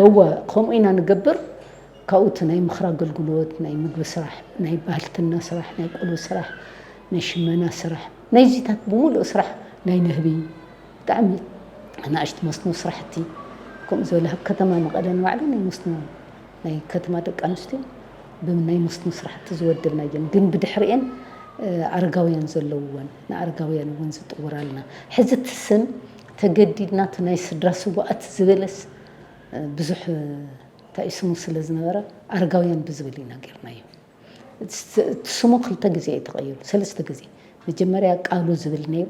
እወ፣ ከምኡ ኢና ንገብር። ካብኡ እቲ ናይ ምኽሪ ኣገልግሎት፣ ናይ ምግቢ ስራሕ፣ ናይ ባህልትና ስራሕ፣ ናይ ቆሎ ስራሕ፣ ናይ ሽመና ስራሕ፣ ናይዚታት ብምሉእ ስራሕ፣ ናይ ንህቢ፣ ብጣዕሚ ኣናእሽቲ መስኖ ስራሕቲ፣ ከምኡ ዝበለ ኣብ ከተማ መቐለ ንባዕሉ ናይ መስኖ፣ ናይ ከተማ ደቂ ኣንስትዮ ብናይ መስኖ ስራሕቲ ዝወደብናየን፣ ግን ብድሕሪኤን ኣረጋውያን ዘለውወን፣ ንኣረጋውያን እውን ዝጥውራልና። ሕዚ እቲ ስም ተገዲድና እቲ ናይ ስድራ ስዋኣት ዝበለስ ብዙሕ እንታይ ስሙ ስለ ዝነበረ ኣረጋውያን ብዝብል ኢና ጌርናዮ። እቲ ስሙ ክልተ ግዜ እዩ ተቐይሩ፣ ሰለስተ ግዜ። መጀመርያ ቃሉ ዝብል ነይሩ፣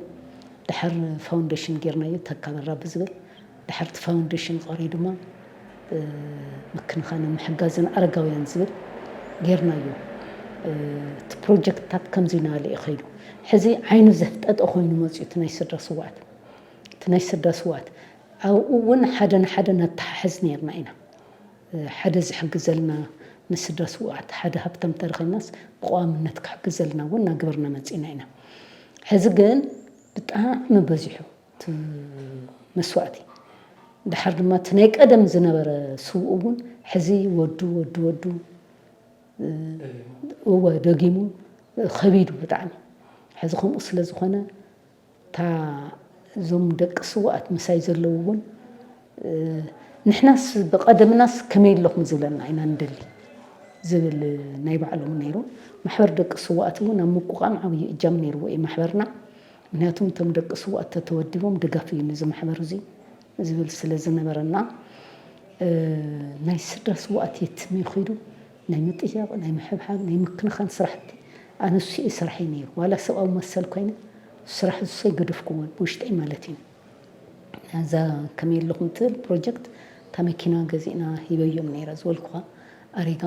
ድሓር ፋውንዴሽን ጌርናዮ፣ ተካ በራ ብዝብል፣ ድሓር እቲ ፋውንዴሽን ቀርዩ ድማ ምክንኻንን ምሕጋዝን ኣረጋውያን ዝብል ጌርናዮ። እቲ ፕሮጀክትታት ከምዚ እናበለ እዩ ከይዱ። ሕዚ ዓይኑ ዘፍጠጠ ኮይኑ መፅዩ እቲ ናይ ስድራ ስዋኣት፣ እቲ ናይ ስድራ ስዋኣት ኣብኡ እውን ሓደ ንሓደ ነተሓሕዝ ነይርና ኢና። ሓደ ዝሕግዘልና ንስድራ ስውኣት ሓደ ሃብታም ተረኺብናስ ብቐዋምነት ክሕግዘልና እውን እናገበርና መፂና ኢና። ሕዚ ግን ብጣዕሚ በዚሑ እቲ መስዋእቲ። ድሓር ድማ እቲ ናይ ቀደም ዝነበረ ስውእ እውን ሕዚ ወዱ ወዱ ወዱ እወ ደጊሙ ከቢዱ ብጣዕሚ። ሕዚ ከምኡ ስለ ዝኾነ እታ እዞም ደቂ ስውኣት ምሳይ ዘለዉ እውን ንሕናስ ብቐደምናስ ከመይ ኣለኹም ዝብለና ኢና ንደሊ ዝብል ናይ ባዕሎም ነይሩ። ማሕበር ደቂ ስውኣት እውን ኣብ ምቁቋም ዓብዪ እጃም ነይርዎ እዩ ማሕበርና። ምክንያቱም እቶም ደቂ ስውኣት ተተወዲቦም ድጋፍ እዩ ነዚ ማሕበር እዚ ዝብል ስለ ዝነበረና ናይ ስድራ ስውኣት የትም እዩ ኺዱ ናይ ምጥያቕ ናይ ምሕብሓብ ናይ ምክንኻን ስራሕቲ ኣነ እሱ እዩ ስራሐይ ነይሩ። ዋላ ሰብኣዊ መሰል ኮይነ ስራሕ እሱ ኣይገደፍኩዎን ብውሽጠይ ማለት እዩ። እዛ ከመይ ኣለኹም ትብል ፕሮጀክት እታ መኪና ገዚእና ሂበዮም ነይረ ዝበልኩኻ ኣሪጋ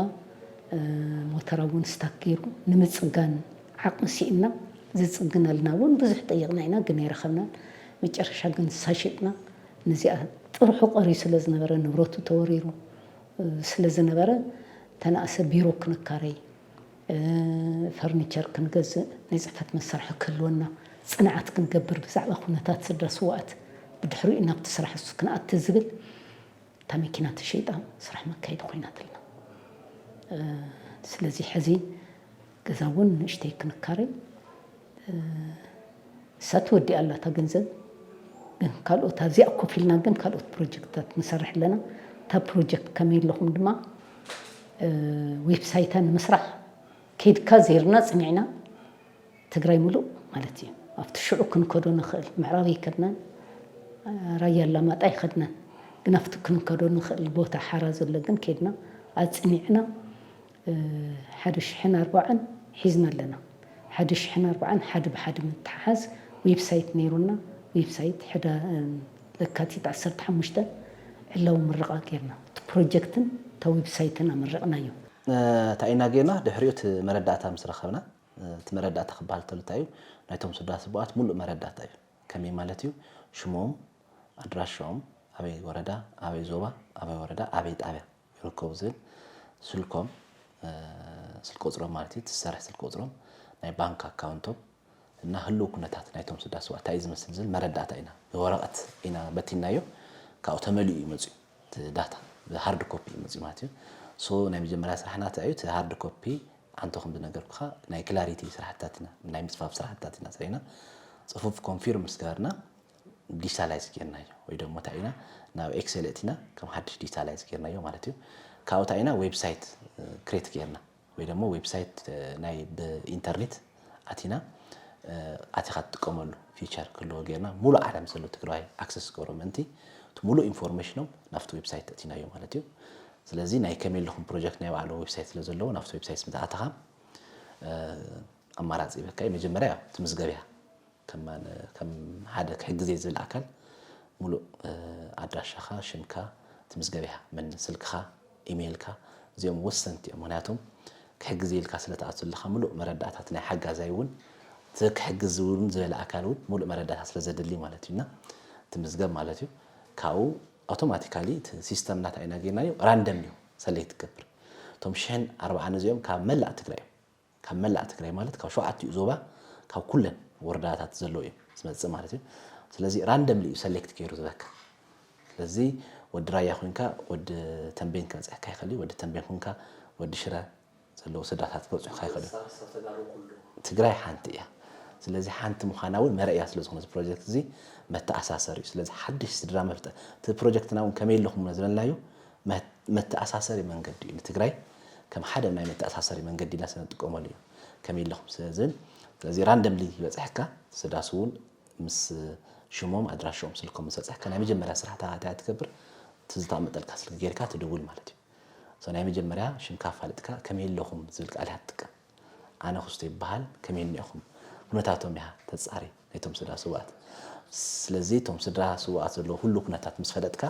ሞተራ እውን ስታክ ገይሩ ንምፅጋን ዓቕሚ ስኢንና ዝፅግነልና እውን ብዙሕ ጠይቕና ኢና ግን ኣይረኸብናን። መጨረሻ ግን ንሳ ሸጥና። ነዚኣ ጥርሑ ቀርዩ ስለ ዝነበረ ንብረቱ ተወሪሩ ስለ ዝነበረ ተናእሰ ቢሮ ክንካረይ ፈርኒቸር ክንገዝእ ናይ ፅሕፈት መሳርሒ ክህልወና ፅንዓት ክንገብር ብዛዕባ ኩነታት ስድራ ስውኣት ብድሕሪኡ ናብቲ ስራሕ እሱ ክንኣቲ ዝብል እታ መኪና ተሸይጣ ስራሕ መካየዲ ኮይናትልና። ስለዚ ሕዚ ገዛ እውን ንእሽተይ ክንካረይ እሳ ትወዲኣ ኣላ እታ ገንዘብ ግን ካልኦት ኣብዚኣ ኮፍ ኢልና ግን ካልኦት ፕሮጀክትታት ንሰርሕ ኣለና። እታ ፕሮጀክት ከመይ ኣለኹም ድማ ዌብሳይታ ንምስራሕ ከይድካ ዜርና ፅኒዕና ትግራይ ሙሉእ ማለት እዩ ኣብቲ ሽዑ ክንከዶ ንኽእል ምዕራብ ኣይከድናን ራያ ኣላማጣ ኣይኸድናን ግን ኣብቲ ክንከዶ ንኽእል ቦታ ሓራ ዘሎ ግን ከይድና ኣፅኒዕና ሓደ ሽሕን ኣርባዓን ሒዝና ኣለና። ሓደ ሽሕን ኣርባዓን ሓደ ብሓደ ምትሓሓዝ ዌብሳይት ነይሩና። ዌብሳይት ሕዳ ለካቲት ዓሰርተ ሓሙሽተ ዕላዊ ምርቓ ጌርና። እቲ ፕሮጀክትን እታ ዌብሳይትን ኣመረቕናዮ። እንታይ ኢና ጌርና? ድሕሪኡ እቲ መረዳእታ ምስ ረኸብና፣ እቲ መረዳእታ ክበሃል ተሎ እንታይ እዩ? ናይቶም ስድራ ስቡኣት ሙሉእ መረዳእታ እዩ። ከመይ ማለት እዩ? ሽሞም፣ ኣድራሻኦም፣ ኣበይ ወረዳ፣ ኣበይ ዞባ፣ ኣበይ ወረዳ፣ ኣበይ ጣብያ ይርከቡ ዝብል ስልኮም ስልኪ ቁፅሮም ማለት እዩ ትሰርሕ ስልኪ ቁፅሮም ናይ ባንክ ኣካውንቶም እና ህልው ኩነታት ናይቶም ስዳ ስዋ እንታይ ዝመስል ዝብል መረዳእታ ኢና ብወረቐት ኢና በቲናዮ ካብኡ ተመሊኡ እዩ መፅኡ እቲ ዳታ ብሃርድ ኮፒ እዩ መፅኡ ማለት እዩ ሶ ናይ መጀመርያ ስራሕና እንታይ እዩ እቲ ሃርድ ኮፒ ኣንተ ከም ዝነገርኩኻ ናይ ክላሪቲ ስራሕትታት ኢና ናይ ምስፋፍ ስራሕትታት ኢና ሰሪና ፅፉፍ ኮንፊርም ምስ ገበርና ዲጂታላይዝ ጌርናዮ ወይ ደሞ እንታይ ኢና ናብ ኤክሴል እቲና ከም ሓድሽ ዲጂታላይዝ ጌርናዮ ማለት እዩ ካብኡ እንታይ ኢና ዌብሳይት ክሬት ጌርና ወይ ደሞ ዌብሳይት ናይ ብኢንተርኔት ኣቲና ኣቲኻ ትጥቀመሉ ፊቸር ክህልዎ ጌርና ሙሉእ ዓለም ዘሎ ትግራዋይ ኣክሰስ ክገብሮ ምእንቲ እቲ ሙሉእ ኢንፎርሜሽኖም ናብቲ ዌብሳይት እቲናዮ ማለት እዩ ስለዚ ናይ ከመይ ኣለኹም ፕሮጀክት ናይ ባዕሉ ዌብሳይት ስለ ዘለዎ ናብቲ ዌብሳይት ምስ ኣተኻ ኣማራፂ ይበካ እዩ መጀመርያ ትምዝገብ እያ ከም ሓደ ክሕግዝ እየ ዝብል ኣካል ሙሉእ ኣድራሻኻ ሽምካ ትምዝገብ እያ ምን ስልክኻ ኢሜይልካ እዚኦም ወሰንቲ እዮም ምክንያቱም ክሕግዝ ኢልካ ስለ ትኣቱ ዘለኻ ሙሉእ መረዳእታት ናይ ሓጋዛይ እውን እቲ ክሕግዝ እውን ዝበለ ኣካል እውን ሙሉእ መረዳእታ ስለ ዘድሊ ማለት እዩ እና ትምዝገብ ማለት እዩ ካብኡ ኣውቶማቲካሊ እቲ ሲስተም ናታ ኢና ጌርናዮ ራንደም እዩ ሰለይ ትገብር እቶም ሽሕን ኣርባዓን እዚኦም ካብ መላእ ትግራይ እዮም ካብ መላእ ትግራይ ማለት ካብ ሸውዓቲኡ ዞባ ካብ ኩለን ወረዳታት ዘለዉ እዮም ዝመፅእ ማለት እዩ። ስለዚ ራንደምሊ እዩ ሰሌክት ገይሩ ዝበካ። ስለዚ ወዲ ራያ ኮይንካ ወዲ ተንቤን ክበፅሐካ ይኽእል እዩ። ወዲ ተንቤን ኮይንካ ወዲ ሽረ ዘለዉ ስድራታት ክበፅሑካ ይኽእል እዩ። ትግራይ ሓንቲ እያ። ስለዚ ሓንቲ ምዃና እውን መረእያ ስለ ዝኾነ እዚ ፕሮጀክት እዚ መተኣሳሰር እዩ። ስለዚ ሓድሽ ስድራ መፍጠ እቲ ፕሮጀክትና እውን ከመይ ኣለኹም ዝበልናዮ መተኣሳሰሪ መንገዲ እዩ። ንትግራይ ከም ሓደ ናይ መተኣሳሰሪ መንገዲ ኢልና ስለንጥቀመሉ እዩ። ከመይ ኣለኹም ስለ ዝብል ስለዚ ራንደምሊ ይበፅሐካ። ስዳስ እውን ምስ ሽሞም ኣድራሽኦም ስልኮም ምስ በፅሐካ ናይ መጀመርያ ስራሕታ እንታይ ትገብር? እቲ ዝተቐመጠልካ ስልኪ ጌርካ ትድውል ማለት እዩ። ናይ መጀመርያ ሽምካ ኣፋልጥካ ከመይ ኣለኹም ዝብል ቃል እያ ትጥቀም። ኣነ ክስቶ ይበሃል ከመይ እኒኦኹም? ኩነታቶም ኢኻ ተፃሪ ናይቶም ስድራ ስውኣት። ስለዚ እቶም ስድራ ስውኣት ዘለዉ ኩሉ ኩነታት ምስ ፈለጥካ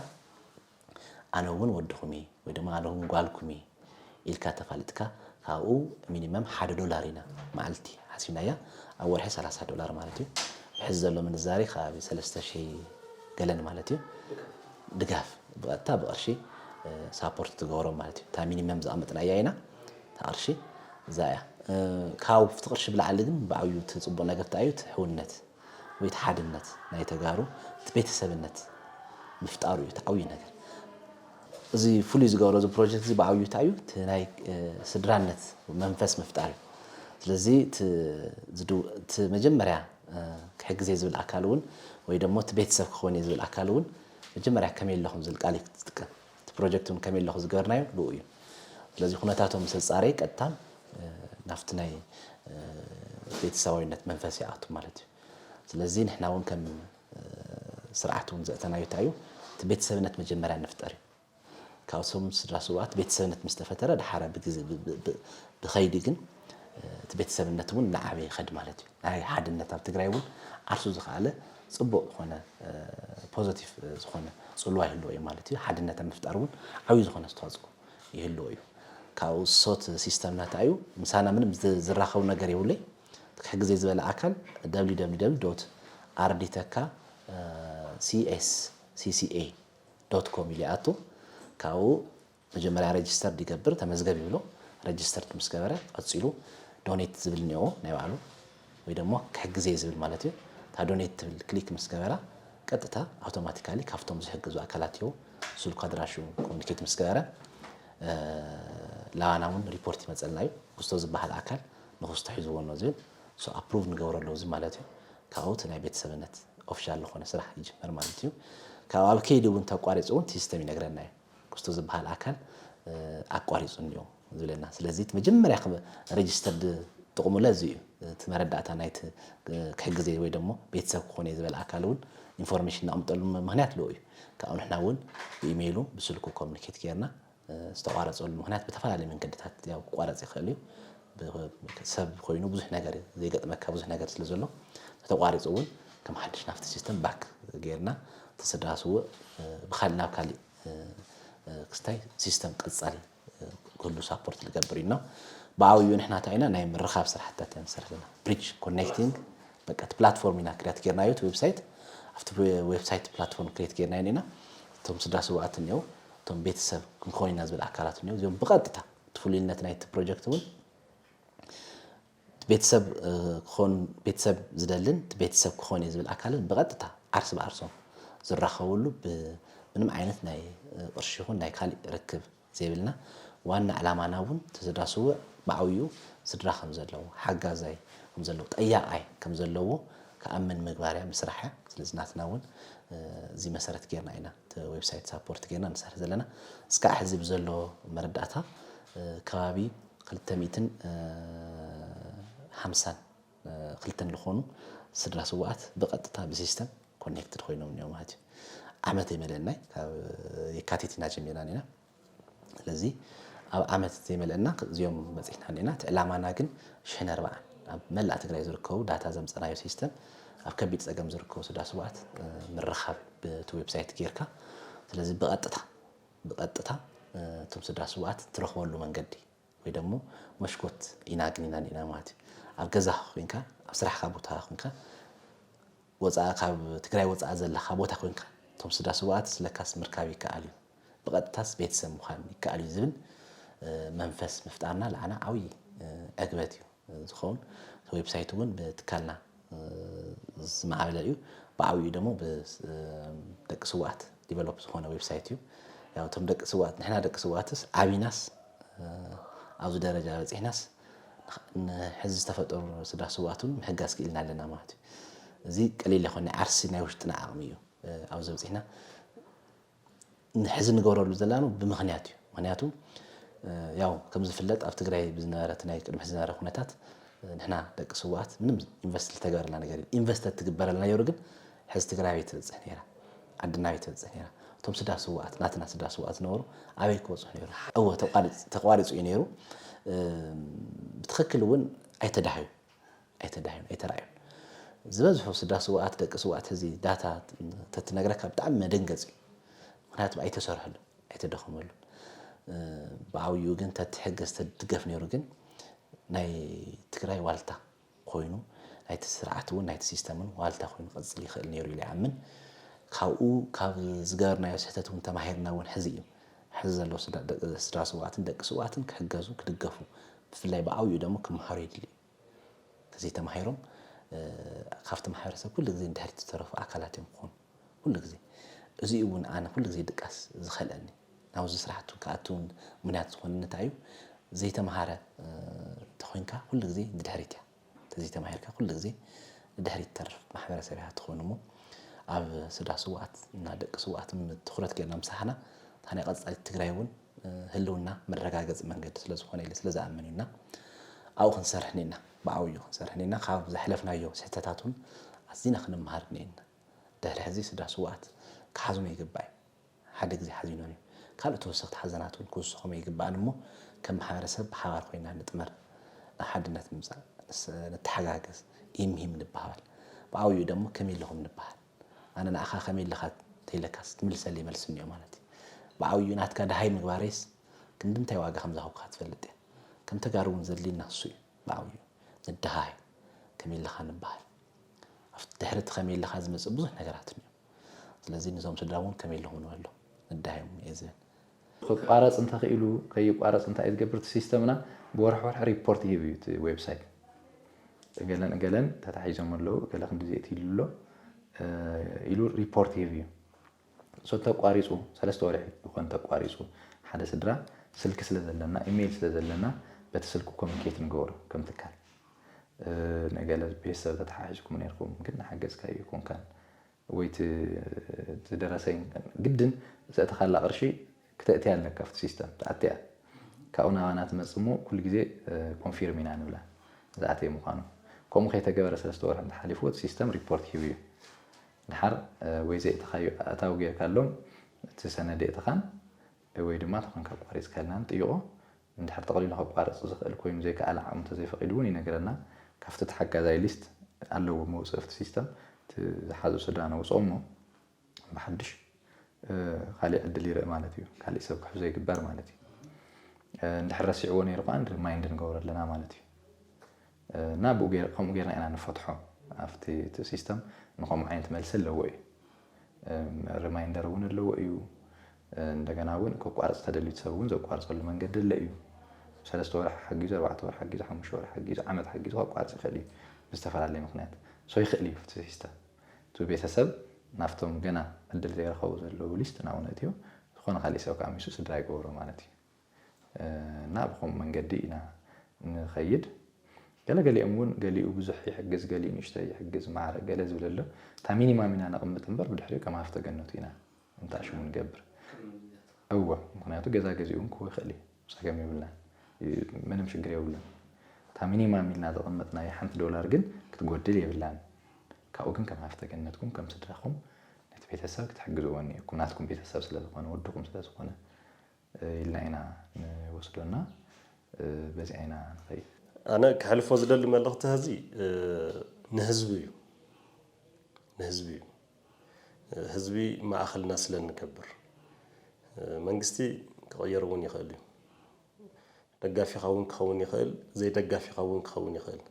ኣነ እውን ወድኹም እየ ወይ ድማ ኣነ እውን ጓልኩም እየ ኢልካ ተፋልጥካ ካብኡ ሚኒመም ሓደ ዶላር ኢና መዓልቲ ሓሲብናያ ኣብ ወርሒ ሰላሳ ዶላር ማለት እዩ። ብሕዚ ዘሎ ምንዛሬ ከባቢ ሰለስተ ሽሕ ገለን ማለት እዩ። ድጋፍ ብቐጥታ ብቕርሺ ሳፖርት ትገብሮም ማለት እዩ። እታ ሚኒመም ዝቐመጥናያ ኢና እታ ቅርሺ እዛ እያ። ካብ እቲ ቅርሺ ብላዕሊ ግን ብዓብዩ እቲ ፅቡቕ ነገር እንታይ እዩ? እቲ ሕውነት ወይ እቲ ሓድነት ናይ ተጋሩ እቲ ቤተሰብነት ምፍጣሩ እዩ እቲ ዓብዩ ነገር። እዚ ፍሉይ ዝገብሮ እዚ ፕሮጀክት እዚ ብዓብዩ እንታይ እዩ? እቲ ናይ ስድራነት መንፈስ ምፍጣር እዩ። ስለዚ እቲ መጀመርያ ክሕግዝ እየ ዝብል ኣካል እውን ወይ ደሞ እቲ ቤተሰብ ክኸውን እየ ዝብል ኣካል እውን መጀመርያ ከመይ ኣለኹም ዝብል ቃል እዩ ዝጥቀም። እቲ ፕሮጀክት እውን ከመይ ኣለኹ ዝገበርናዮ ብኡ እዩ። ስለዚ ኩነታቶም ምስ ኣጻረየ ቀጥታ ናብቲ ናይ ቤተሰባዊነት መንፈስ ይኣቱ ማለት እዩ። ስለዚ ንሕና እውን ከም ስርዓት እውን ዘእተናዮ እንታይ እዩ እቲ ቤተሰብነት መጀመርያ ንፍጠር እዩ። ካብቶም ስድራ ስውኣት ቤተሰብነት ምስ ተፈጠረ ደሓረ ብግዜ ብኸይዲ ግን እቲ ቤተሰብነት እውን እናዓበየ ይኸድ ማለት እዩ። ናይ ሓድነት ኣብ ትግራይ እውን ዓርሱ ዝኸኣለ ፅቡቕ ዝኾነ ፖዘቲቭ ዝኾነ ፅልዋ ይህልዎ እዩ ማለት እዩ። ሓድነት ኣብ ምፍጣር እውን ዓብዩ ዝኾነ ኣስተዋፅኦ ይህልዎ እዩ። ካብኡ ሶት ሲስተም ናታ እዩ ምሳና ምንም ዝራኸቡ ነገር የብለይ። ክሕግዘ ዝበለ ኣካል www ኣርዲተካ ሲኤስ ሲሲኤ ዶት ኮም ኢሉ ይኣቱ። ካብኡ መጀመርያ ሬጅስተር ይገብር ተመዝገብ ይብሎ። ሬጅስተር ምስ ገበረ ቀፂሉ ዶኔት ዝብል እኒኦ ናይ ባዕሉ ወይ ደሞ ክሕግዘ ዝብል ማለት እዩ። እታ ዶኔት ትብል ክሊክ ምስ ገበራ ቀጥታ ኣውቶማቲካሊ ካብቶም ዝሕግዙ ኣካላት እዩ ስልኩ ኣድራሹ ኮሚኒኬት ምስ ገበረ ላባና እውን ሪፖርት ይመፀልና እዩ። ክስቶ ዝበሃል ኣካል ንክስቶ ሒዝዎ ኣሎ ዝብል ሶ ኣፕሩቭ ንገብረሉ እዚ ማለት እዩ። ካብኡ እቲ ናይ ቤተሰብነት ኦፊሻል ዝኾነ ስራሕ ይጅመር ማለት እዩ። ካብ ኣብ ከይዲ እውን ተቋሪፁ እውን ሲስተም ይነግረና እዩ። ክስቶ ዝበሃል ኣካል ኣቋሪፁ እኒኦ ዝብለና። ስለዚ መጀመርያ ሬጅስተርድ ጥቕሙለ እዚ እዩ። እቲ መረዳእታ ናይቲ ክሕግዘ ወይ ደሞ ቤተሰብ ክኾነ ዝበለ ኣካል እውን ኢንፎርሜሽን ነቕምጠሉ ምክንያት ኣለዎ እዩ። ካብኡ ንሕና እውን ብኢሜይሉ ብስልኩ ኮሚኒኬት ጌርና ዝተቋረፀሉ ምክንያት ብተፈላለየ መንገድታት ያው ክቋረፅ ይኽእል እዩ። ሰብ ኮይኑ ብዙሕ ነገር ዘይገጥመካ ብዙሕ ነገር ስለ ዘሎ ተተቋሪፁ እውን ከም ሓድሽ ናብቲ ሲስተም ባክ ጌርና ተሰዳስዎ ብካሊእ ናብ ካሊእ ክስታይ ሲስተም ቀፃሊ ክህሉ ሳፖርት ዝገብር እዩ። ብዓብዩ ንሕና እንታይ ኢና ናይ ምርኻብ ስራሕትታት ኢና ንሰርሕ ዘለና። ብሪጅ ኮኔክቲንግ በቃ እቲ ፕላትፎርም ኢና ክሪያት ጌርናዮ እቲ ዌብሳይት ኣብቲ ዌብሳይት ፕላትፎርም ክሪየት ጌርናዮ ኢና። እቶም ስድራ ስውኣት እኒኦ እቶም ቤተሰብ ክንኮን ኢና ዝብል ኣካላት እኒኦ እዚኦም ብቐጥታ እቲ ፍሉይነት ናይቲ ፕሮጀክት እውን ቤተሰብ ክኾን ቤተሰብ ዝደልን ቤተሰብ ክኾን እየ ዝብል ኣካልን ብቐጥታ ዓርሲ ብዓርሶም ዝራኸብሉ ብምንም ዓይነት ናይ ቅርሺ ይኹን ናይ ካሊእ ርክብ ዘይብልና ዋና ዕላማና እውን ተዘዳስውዕ ብዓብዩ ስድራ ከም ዘለዎ ሓጋዛይ ከም ዘለዎ ጠያቃይ ከም ዘለዎ ክኣምን ምግባር እያ ምስራሕ እያ። ስለዚ ናትና እውን እዚ መሰረት ጌርና ኢና እቲ ዌብሳይት ሳፖርት ጌርና ንሰርሕ ዘለና። እስካዕ ሕዚ ብዘሎ መረዳእታ ከባቢ ክልተ ሚእትን ሓምሳን ክልተን ዝኾኑ ስድራ ስውኣት ብቐጥታ ብሲስተም ኮኔክትድ ኮይኖም እኒኦ ማለት እዩ። ዓመት ኣይመለእናይ ካብ የካቲት ኢና ጀሚርና ኒና። ስለዚ ኣብ ዓመት ዘይመለእና እዚኦም በፂሕና ኒና። እቲ ዕላማና ግን ሽሕን ኣርባዓን ኣብ መላእ ትግራይ ዝርከቡ ዳታ ዘምፀናዮ ሲስተም ኣብ ከቢድ ፀገም ዝርከቡ ስድራ ስውኣት ምርኻብ ብቲ ዌብሳይት ጌርካ ስለዚ ብቐጥታ ብቐጥታ እቶም ስድራ ስውኣት ትረኽበሉ መንገዲ ወይ ደሞ መሽኮት ኢና ኣግኒና ኒና ማለት እዩ። ኣብ ገዛኻ ኮይንካ ኣብ ስራሕካ ቦታ ኮይንካ ወፃኢ ካብ ትግራይ ወፃኢ ዘለካ ቦታ ኮይንካ እቶም ስድራ ስውኣት ስለካስ ምርካብ ይከኣል እዩ ብቐጥታስ ቤተሰብ ምዃን ይከኣል እዩ ዝብል መንፈስ ምፍጣርና ለዓና ዓብዪ ዕግበት እዩ። ዝኸውን። ዌብሳይት እውን ብትካልና ዝማዕበለ እዩ። ብዓብዩ ደግሞ ብደቂ ስዋኣት ዲቨሎፕ ዝኾነ ዌብሳይት እዩ። ያው እቶም ደቂ ስዋኣት፣ ንሕና ደቂ ስዋኣትስ ዓቢናስ ኣብዚ ደረጃ በፂሕናስ ንሕዚ ዝተፈጠሩ ስድራ ስዋኣት እውን ምሕጋዝ ክኢልና ኣለና ማለት እዩ። እዚ ቀሊል ይኮን፣ ዓርሲ ናይ ውሽጥና ዓቕሚ እዩ። ኣብዚ በፂሕና ንሕዚ ንገብረሉ ዘለና ብምኽንያት እዩ። ምኽንያቱ ያው ከም ዝፍለጥ ኣብ ትግራይ ብዝነበረ፣ እቲ ናይ ቅድሚ ሕዚ ዝነበረ ኩነታት ንሕና ደቂ ስዋኣት ምንም ኢንቨስት ዝተገበረልና ነገር የለን። ኢንቨስት ትግበረልና ነይሩ ግን ሕዚ ትግራይ ኣበይ ትበፅሕ ነይራ? ዓድና ኣበይ ትበፅሕ ነይራ? እቶም ስድራ ስዋኣት፣ ናትና ስድራ ስዋኣት ዝነበሩ ኣበይ ክበፅሑ ነይሩ? እወ ተቋሪፅ-፣ ተቋሪፁ እዩ ነይሩ። ብትኽክል እውን ኣይተዳህዩ ኣይተዳህዩን ኣይተራእዩን። ዝበዝሑ ስድራ ስውኣት፣ ደቂ ስውኣት፣ እዚ ዳታ ተትነግረካ ብጣዕሚ መደንገፂ እዩ። ምክንያቱ ኣይተሰርሐሉ፣ ኣይተደኸመሉ። ብዓብይኡ ግን ተትሕገዝ ተትድገፍ ነይሩ ግን ናይ ትግራይ ዋልታ ኮይኑ፣ ናይቲ ስርዓት እውን ናይቲ ሲስተም እውን ዋልታ ኮይኑ ክቕፅል ይኽእል ነይሩ ኢለ ይኣምን። ካብኡ ካብ ዝገበርናዮ ስሕተት እውን ተማሂርና እውን ሕዚ እዩ። ሕዚ ዘለዉ ስድራ ስውኣትን ደቂ ስውኣትን ክሕገዙ ክድገፉ ብፍላይ ብዓብይኡ ደሞ ክምሃሩ የድሊ እዩ። ተዘይተማሂሮም ካብቲ ማሕበረሰብ ኩሉ ግዜ ንድሕሪት ዝተረፉ ኣካላት እዮም ክኾኑ ኩሉ ግዜ። እዚ እውን ኣነ ኩሉ ግዜ ድቃስ ዝኸልአኒ ናብዚ ስራሕቱ ክኣቱ ምክንያት ዝኾነ እንታይ እዩ? ዘይተምሃረ ተኾይንካ ኩሉ ግዜ ንድሕሪት እያ። ተዘይተማሂርካ ኩሉ ግዜ ንድሕሪት ትተርፍ ማሕበረሰብ እያ ትኾን። እሞ ኣብ ስድራ ስውኣት እና ደቂ ስውኣት ትኩረት ገይርና ምሳሕና እታ ናይ ቀፃሊ ትግራይ እውን ህልውና መረጋገፂ መንገዲ ስለዝኾነ ኢለ ስለዝኣምን እዩና ኣብኡ ክንሰርሕ ኔና ብዓብዩ ክንሰርሕ ኔና ካብ ዘሕለፍናዮ ስሕተታት እውን ኣዚና ክንምሃር ኔና። ድሕሪ ሕዚ ስድራ ስውኣት ክሓዝኖ ይግባእ እዩ። ሓደ ግዜ ሓዚኖም እዩ። ካልእ ተወሰኽቲ ሓዘናት እውን ክውስኾም ይግባእን እሞ ከም ማሕበረሰብ ብሓባር ኮይና ንጥመር፣ ናብ ሓድነት ንምፃእ ንተሓጋገዝ። ኢምሂም ንበሃል። ብዓብዩ ደሞ ከመይ ኣለኹም ንበሃል። ኣነ ንኣኻ ከመይ ኣለኻ ተይለካስ ትምልሰለይ መልሲ እኒኦ ማለት እዩ። ብዓብዩ ናትካ ደሃይ ምግባረይስ ክንዲ እንታይ ዋጋ ከም ዝሃብኩኻ ትፈልጥ እየ። ከም ተጋሩ እውን ዘድልየና እሱ እዩ። ብዓብዩ ንደሃይ ከመይ ኣለኻ ንበሃል። ኣብቲ ድሕሪ እቲ ከመይ ኣለኻ ዝመፅእ ብዙሕ ነገራት እኒኦ። ስለዚ ንዞም ስድራ እውን ከመይ ኣለኹም ንበሎ ንደሃዮም እየ ዝብል። ክቋረፅ እንተኽኢሉ ከይቋረፅ እንታይ እዩ ዝገብር እቲ ሲስተምና? ብወርሒ ወርሒ ሪፖርት ይህብ እዩ እቲ ዌብሳይት። እገለን እገለን ተታሒዞም ኣለዉ፣ እገለ ክንዲ ዜእት ኢሉ ኣሎ ኢሉ ሪፖርት ይህብ እዩ። ሶ ተቋሪፁ ሰለስተ ወርሒ ይኾን ተቋሪፁ ሓደ ስድራ ስልኪ ስለ ዘለና ኢሜይል ስለ ዘለና በቲ ስልኪ ኮሚኒኬት ንገብሮ ከም ትካል። ንገለ ቤተሰብ ተተሓሒዝኩም ነርኩም ግን ንሓገዝካ ይኮንካን ወይ ዝደረሰ ግድን ዘእተኻላ ቅርሺ ክተእትያ ኣለካ ኣብቲ ሲስተም ትኣትያ ካብኡ ናባና ትመፅእ እሞ ኩሉ ግዜ ኮንፊርም ኢና ንብላ ዝኣተየ ምዃኑ። ከምኡ ከይተገበረ ሰለስተ ወርሒ እንተሓሊፍዎ እቲ ሲስተም ሪፖርት ሂቡ እዩ። ድሓር ወይ ዘእተኻዮ ኣእታዊ ጌርካሎም እቲ ሰነድ የእትኻን ወይ ድማ ተኾንካ ኣቋሪፅካልና ንጥይቖ። እንድሕር ጠቕሊሉ ከቋርፅ ዝኽእል ኮይኑ ዘይከኣለ ዓቕሚ እንተዘይፈቒዱ እውን ይነግረና። ካብቲ ተሓጋዛይ ሊስት ኣለዎ መውፅኢ ኣብቲ ሲስተም እቲ ዝሓዙ ስድራ ነውፅኦ እሞ ብሓድሽ ካሊእ ዕድል ይርእ ማለት እዩ። ካሊእ ሰብ ክሕዞ ይግበር ማለት እዩ። እንድሕር ረሲዕዎ ነይሩ ከዓ ሪማይንድ ንገብሮ ኣለና ማለት እዩ። እና ብኡ ገይር- ከምኡ ጌርና ኢና ንፈትሖ። ኣብቲ እቲ ሲስተም ንከምኡ ዓይነት መልሲ ኣለዎ እዩ። ሪማይንደር እውን ኣለዎ እዩ። እንደገና እውን ከቋርፅ ተደልዩ ሰብ እውን ዘቋርፀሉ መንገዲ ኣለ እዩ። ሰለስተ ወርሒ ሓጊዙ፣ ኣርባዕተ ወርሒ ሓጊዙ፣ ሓሙሽተ ወርሒ ሓጊዙ፣ ዓመት ሓጊዙ ከቋርፅ ይኽእል እዩ ብዝተፈላለየ ምክንያት። ሶ ይኽእል እዩ እቲ ሲስተም እቲ ቤተሰብ ናብቶም ገና ዕድል ዘይረኸቡ ዘለዉ ሊስት ናብኡ ነእትዮ ዝኾነ ካሊእ ሰብ ከዓ ሚሱ ስድራ ይገብሮ ማለት እዩ። እና ብኸምኡ መንገዲ ኢና ንኸይድ። ገለገሊኦም እውን ገሊኡ ብዙሕ ይሕግዝ፣ ገሊኡ ንእሽተይ ይሕግዝ፣ ማዕረ ገለ ዝብል ኣሎ። እታ ሚኒማም ኢና ነቕምጥ እምበር ብድሕሪኡ ከም ሃፍተ ገነቱ ኢና እንተኣሽሙ ንገብር። እወ፣ ምክንያቱ ገዛ ገዚኡ እውን ክህቦ ይኽእል እዩ፣ ፀገም የብልናን፣ ምንም ሽግር የብሉን። እታ ሚኒማም ኢልና ዘቐመጥናያ ሓንቲ ዶላር ግን ክትጎድል የብላን። ካብኡ ግን ከም ሃፍተ ገነትኩም ከም ስድራኹም ነቲ ቤተሰብ ክትሕግዝዎ እኒኦኩም፣ ናትኩም ቤተሰብ ስለዝኾነ፣ ወድኹም ስለዝኾነ። ኢልና ኢና ንወስዶና በዚኣ ኢና ንኸይድ። ኣነ ክሕልፎ ዝደሊ መልእኽቲ ሕዚ ንህዝቢ እዩ። ንህዝቢ እዩ። ህዝቢ ማእኸልና ስለ እንገብር መንግስቲ ክቕየር እውን ይኽእል እዩ። ደጋፊኻ እውን ክኸውን ይኽእል፣ ዘይደጋፊኻ እውን ክኸውን ይኽእል።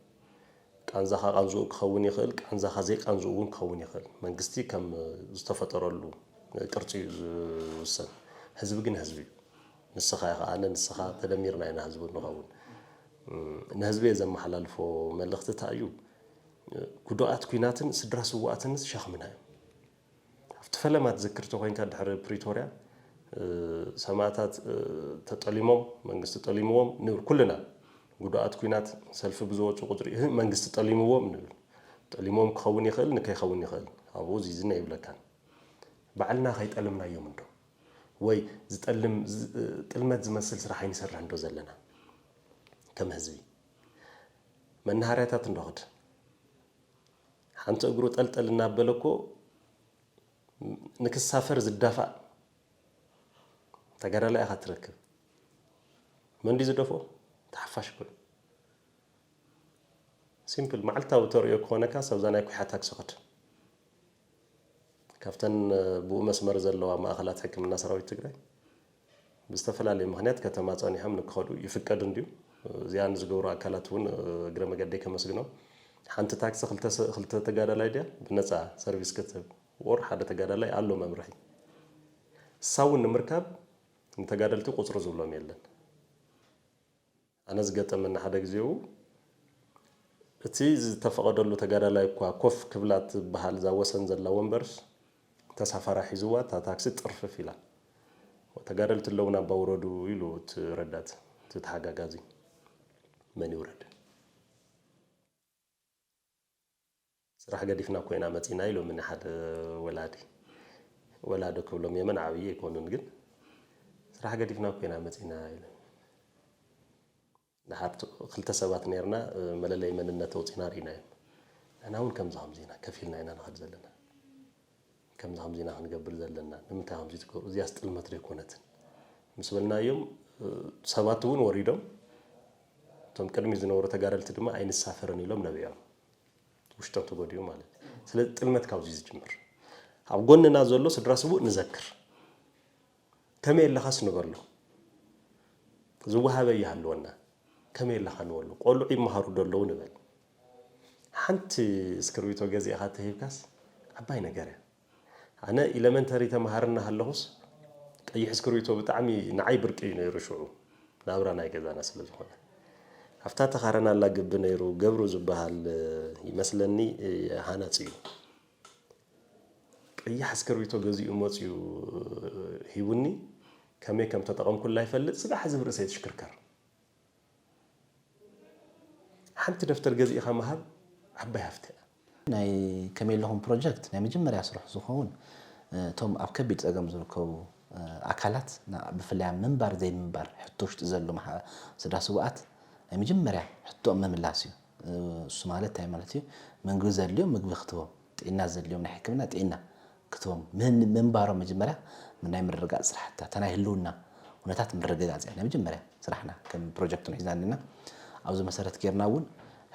ቃንዛኻ ቃንዝኡ ክኸውን ይኽእል፣ ቃንዛኻ ዘይቃንዝኡ እውን ክኸውን ይኽእል። መንግስቲ ከም ዝተፈጠረሉ ቅርፂ እዩ ዝውሰን። ህዝቢ ግን ህዝቢ እዩ። ንስኻ ኢኻ ኣነ፣ ንስኻ ተደሚርና ኢና ህዝቢ ንኸውን። ንህዝቢ እየ ዘመሓላልፎ መልእኽቲ እንታይ እዩ? ጉዱኣት ኲናትን ስድራ ስውኣትንስ ሸኽምና እዮም። ኣብቲ ፈለማ ትዝክር ተኾይንካ ድሕሪ ፕሪቶርያ፣ እ፣ ሰማእታት፣ እ፣ ተጠሊሞም፣ መንግስቲ ጠሊምዎም ንብል ኩልና። ጉዱኣት ኲናት ሰልፊ ብዝወፁ ቁፅሪ፣ እህ፣ መንግስቲ ጠሊምዎም ንብል። ጠሊሞም ክኸውን ይኽእል፣ ንከይኸውን ይኽእል። ኣብኡ ዚዝና ይብለካን። ባዕልና ከይጠልምናዮም እንዶ? ወይ ዝጠልም፣ ዝ-፣ ጥልመት ዝመስል ስራሕ ኣይንሰርሕ እንዶ ዘለና? ከም ህዝቢ። መናሃርያታት እንዶ ኽድ። ሓንቲ እግሩ ጠልጠል እናበለ እኮ ንክሳፈር ዝዳፋእ ተጋዳላይ ኢኻ ትረክብ። መን ድዩ ዝደፍኦ? ተሓፋሽ እኮ እዩ። ሲምፕል፣ መዓልታዊ ተርእዮ ክኾነካ፣ ሰብዛ ናይ ኩሓ ታክሲ ኽድ። ካብተን፣ እ፣ ብኡ መስመር ዘለዋ ማእኸላት ሕክምና ሰራዊት ትግራይ ብዝተፈላለየ ምኽንያት ከተማ ጸኒሖም ንክኸዱ ይፍቀድ እንድዩ። እዚኣ ንዝገብሩ ኣካላት እውን፣ እ፣ እግረ መገደይ ከመስግኖም። ሓንቲ ታክሲ ክልተ ሰ-፣ ክልተ ተጋዳላይ ድያ ብነጻ ሰርቪስ ክትህብ? ወር ሓደ ተጋዳላይ ኣሎ መምርሒ። እሳ እውን ንምርካብ ንተጋደልቲ ቁጽሪ ዝብሎም የለን። ኣነ ዝገጠመኒ ሓደ ግዜኡ፣ እቲ ዝተፈቐደሉ ተጋዳላይ እኳ ኮፍ ክብላ ትበሃል እዛ ወሰን ዘላ ወንበርስ፣ ተሳፋራ ሒዝዋ እታ ታክሲ ጥርፍፍ ኢላ። "ተጋደልቲ ኣለዉ ናባ ውረዱ" ኢሉ እቲ ረዳት፣ እቲ ተሓጋጋዚ። መን ይውረድ? "ስራሕ ገዲፍና እኮ ኢና መጺና" ኢሎምኒ ሓደ ወላዲ። ወላዲ ክብሎም የመን ዓብዪ ኣይኮኑን፣ ግን "ስራሕ ገዲፍና እኮ ኢና መጺና" ኢሎምኒ። ደሓር ት-፣ ክልተ ሰባት ነይርና፣ እ፣ መለለይ መንነት ኣውጺና ርኢናዮም። ንሕና እውን ከምዚ ከምዚ ኢና፣ ከፊልና ኢና ንኸድ ዘለና። ከምዚ ከምዚ ኢና ክንገብር ዘለና። ንምንታይ ከምዚ ትገብሩ? እዚኣስ ጥልመት ዶ ኣይኮነትን? ምስ በልናዮም፣ እ፣ ሰባት እውን ወሪዶም፣ እቶም ቅድሚ ዝነበሩ ተጋደልቲ ድማ ኣይንሳፈርን ኢሎም ነቢዖም። ውሽጦም ተጎዲኡ ማለት እዩ። ስለዚ ጥልመት ካብዚ ዝጅምር። ኣብ ጎንና ዘሎ ስድራ ስዉእ ንዘክር። ከመይ ኣለኻስ ንበሎ። ዝወሃበ ይሃልወና። ከመይ ኣለኻ ንበሎ። ቆልዑ ይመሃሩ ዶ ኣለዉ ንበል። ሓንቲ እስክርቢቶ ገዚእኻ ተሂብካስ ዓባይ ነገር እያ። ኣነ ኢለመንተሪ ተመሃሪ እናሃለኹስ ቀይሕ እስክርቢቶ ብጣዕሚ ንዓይ ብርቂ እዩ ነይሩ ሽዑ። ናብራ ናይ ገዛና ስለ ዝኾነ። ኣብታ ተኻረናላ ግቢ ነይሩ ገብሩ ዝበሃል ይመስለኒ ሃናጺ እዩ። ቀያሕ እስክርቢቶ ገዚኡ መፂኡ ሂቡኒ። ከመይ ከም ተጠቐምኩላ ይፈልጥ። ስጋዕ ሕዚ ብርእሰይ ትሽክርከር። ሓንቲ ደፍተር ገዚእኻ ምሃብ ዓባይ ሃፍቲ እያ። ናይ ከመይ ኣለኹም ፕሮጀክት ናይ መጀመርያ ስርሑ ዝኸውን፣ እ፣ እቶም ኣብ ከቢድ ጸገም ዝርከቡ፣ እ፣ ኣካላት ና-፣ ብፍላይ ኣብ ምንባር ዘይምንባር ሕቶ ውሽጢ ዘሎ መሓ-፣ ስድራ ስውኣት ናይ መጀመርያ ሕቶኦም ምምላስ እዩ። እ፣ እሱ ማለት እንታይ ማለት እዩ? ምግቢ ዘድልዮም ምግቢ ክትቦም፣ ጥዕና ዘድልዮም ናይ ሕክምና ጥዕና ክትቦም፣ ምን-፣ ምንባሮም መጀመርያ ናይ ምርግጋጽ ስራሕታ፣ እታ ናይ ህልውና ኩነታት ምርግጋጽ እያ ናይ መጀመርያ ስራሕና ከም ፕሮጀክት ንሒዝና ኣለና። ኣብዚ መሰረት ጌርና እውን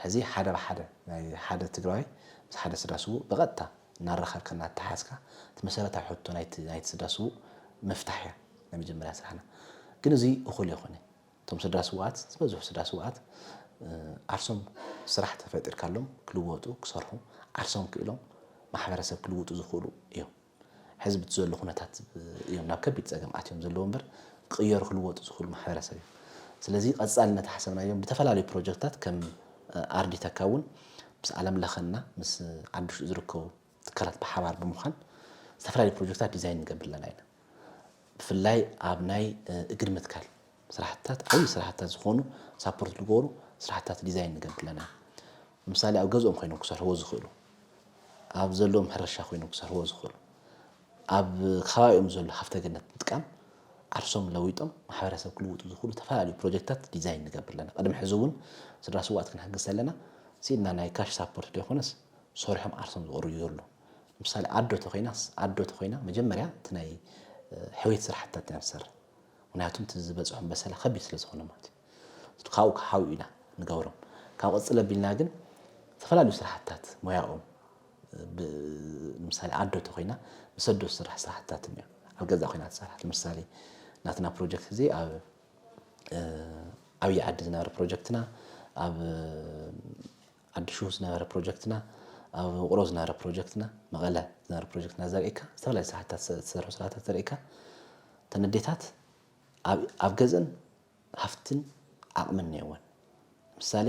ሕዚ ሓደ ብሓደ ናይ ሓደ ትግራዋይ ምስ ሓደ ስድራ ስዉእ ብቐጥታ እናራኸብካ እናተሓዝካ እቲ መሰረታዊ ሕቶ ናይቲ፣ ናይቲ ስድራ ስዉእ ምፍታሕ እያ ናይ መጀመርያ ስራሕና። ግን እዚ እኹል ኣይኮነን። እቶም ስድራ ስውኣት፣ ዝበዝሑ ስድራ ስውኣት፣ እ፣ ዓርሶም ስራሕ ተፈጢርካሎም ክልወጡ፣ ክሰርሑ፣ ዓርሶም ክኢሎም ማሕበረሰብ ክልውጡ ዝኽእሉ እዮም። ሕዚ ብቲ ዘሎ ኩነታት እዮም ናብ ከቢድ ጸገም ኣትዮም ዘለዉ እምበር፣ ክቕየሩ ክልወጡ ዝኽእሉ ማሕበረሰብ እዮም። ስለዚ ቀጻሊ እናተሓሰብናዮም ብተፈላለዩ ፕሮጀክትታት ከም፣ እ፣ ኣርዲተካ እውን ምስ ዓለም ለኸና ምስ ዓዲ ውሽጢ ዝርከቡ ትካላት ብሓባር ብምዃን ዝተፈላለዩ ፕሮጀክታት ዲዛይን ንገብር ኣለና ኢና። ብፍላይ ኣብ ናይ፣ እ፣ እግሪ ምትካል ስራሕትታት፣ ዓብዪ ስራሕትታት ዝኾኑ ሳፖርት ዝገብሩ ስራሕትታት ዲዛይን ንገብር ኣለና። ንምሳሌ ኣብ ገዝኦም ኮይኖም ክሰርሕዎ ዝኽእሉ፣ ኣብ ዘለዎም ሕርሻ ኮይኖም ክሰርሕዎ ዝኽእሉ፣ ኣብ ከባቢኦም ዘሎ ሃፍተ ገነት ምጥቃም ዓርሶም ለዊጦም ማሕበረሰብ ክልውጡ ዝኽእሉ ዝተፈላለዩ ፕሮጀክትታት ዲዛይን ንገብር ኣለና። ቅድሚ ሕዚ እውን ስድራ ስውኣት ክንሕግዝ ኣለና ስኢልና ናይ ካሽ ሳፖርት ዶ ይኾነስ ሰሪሖም ዓርሶም ዝቕርዩ ዘሎ። ንምሳሌ ኣዶ ተኾይናስ፣ ኣዶ ተኾይና መጀመርያ እቲ ናይ፣ እ፣ ሕውየት ስራሕትታት ኢና ንሰርሕ። ምኽንያቱ እቲ ዝበፅሖም በሰላ ከቢድ ስለ ዝኾነ ማለት እዩ። ካብኡ ክሓው ኢና ንገብሮም። ካብ ቀፅል ኣቢልና ግን ዝተፈላለዩ ስራሕትታት ሞያኦም፣ ብ-፣ ንምሳሌ ኣዶ ተኾይና ምስ ኣዶ ዝስራሕ ስራሕትታት እኒኦ። ኣብ ገዛ ኮይና ትሰርሕ። ንምሳሌ ናትና ፕሮጀክት እዚ ኣብ፣ እ፣ ዓብዪ ዓዲ ዝነበረ ፕሮጀክትና፣ ኣብ ዓዲ ሽሁ ዝነበረ ፕሮጀክትና፣ ኣብ ውቕሮ ዝነበረ ፕሮጀክትና፣ መቐለ ዝነበረ ፕሮጀክትና ዘርእካ፣ ዝተፈላለዩ ስራሕትታት፣ ዝተሰርሑ ስራሕትታት ዘርእካ፣ እተን ኣዴታት ኣብ፣ ኣብ ገዝአን ሃፍትን ዓቕምን እኒአወን። ምሳሌ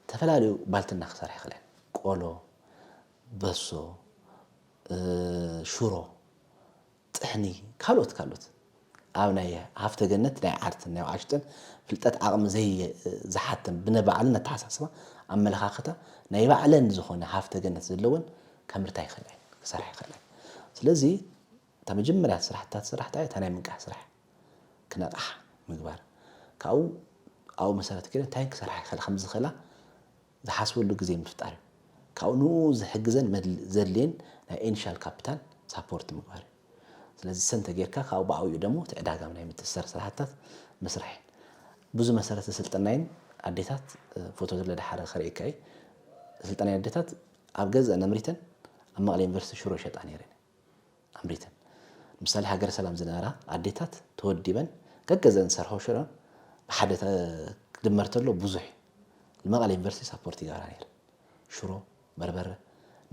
ዝተፈላለዩ ባልትና ክሰርሕ ይኽእል እየን። ቆሎ፣ በሶ፣ ሽሮ፣ ጥሕኒ፣ ካልኦት ካልኦት። ኣብ ናይ ሃፍተ ገነት ናይ ዓርትን ናይ ኣሽጥን ፍልጠት ዓቕሚ ዘይ ዝሓተን ብነባዕልን ኣተሓሳስባ ኣመለኻኽታ ናይ ባዕለን ዝኾነ ሃፍተ ገነት ዘለወን ከምርታ ይኽእላ እየን፣ ክሰርሓ ይኽእላ እየን። ስለዚ እታ መጀመርያ ስራሕትታት ስራሕታ እታ ናይ ምንቃሕ ስራሕ ክነቕሓ ምግባር። ካብኡ ኣብኡ መሰረት ገይረ እንታይ ክሰርሓ ይኽእል ከም ዝኽእላ ዝሓስበሉ ግዜ ምፍጣር እዩ። ካብኡ ንኡ ዝሕግዘን ዘድልየን ናይ ኢኒሻል ካፒታል ሳፖርት ምግባር እዩ። ስለዚ ሰንተ ጌርካ ካብኡ ብዓብኡ ደሞ እቲ ዕዳጋ ናይ ምትእስሳር ስራሕትታት ምስራሕ እዩ። ብዙ መሰረት ስልጠናይን ኣዴታት ፎቶ ዝለ ደሓረ ከርእየካ እዩ። ስልጠናይ ኣዴታት ኣብ ገዘ ነምሪተን ኣብ መቐለ ዩኒቨርሲቲ ሽሮ ሸጣ ነይረን ኣምሪተን። ምሳሌ ሃገረ ሰላም ዝነበራ ኣዴታት ተወዲበን ገገዘን ዝሰርሖ ሽሮ ብሓደ ክድመር ተሎ ብዙሕ እዩ። ንመቐለ ዩኒቨርሲቲ ሳፖርት ይገብራ ነይረ። ሽሮ፣ በርበረ፣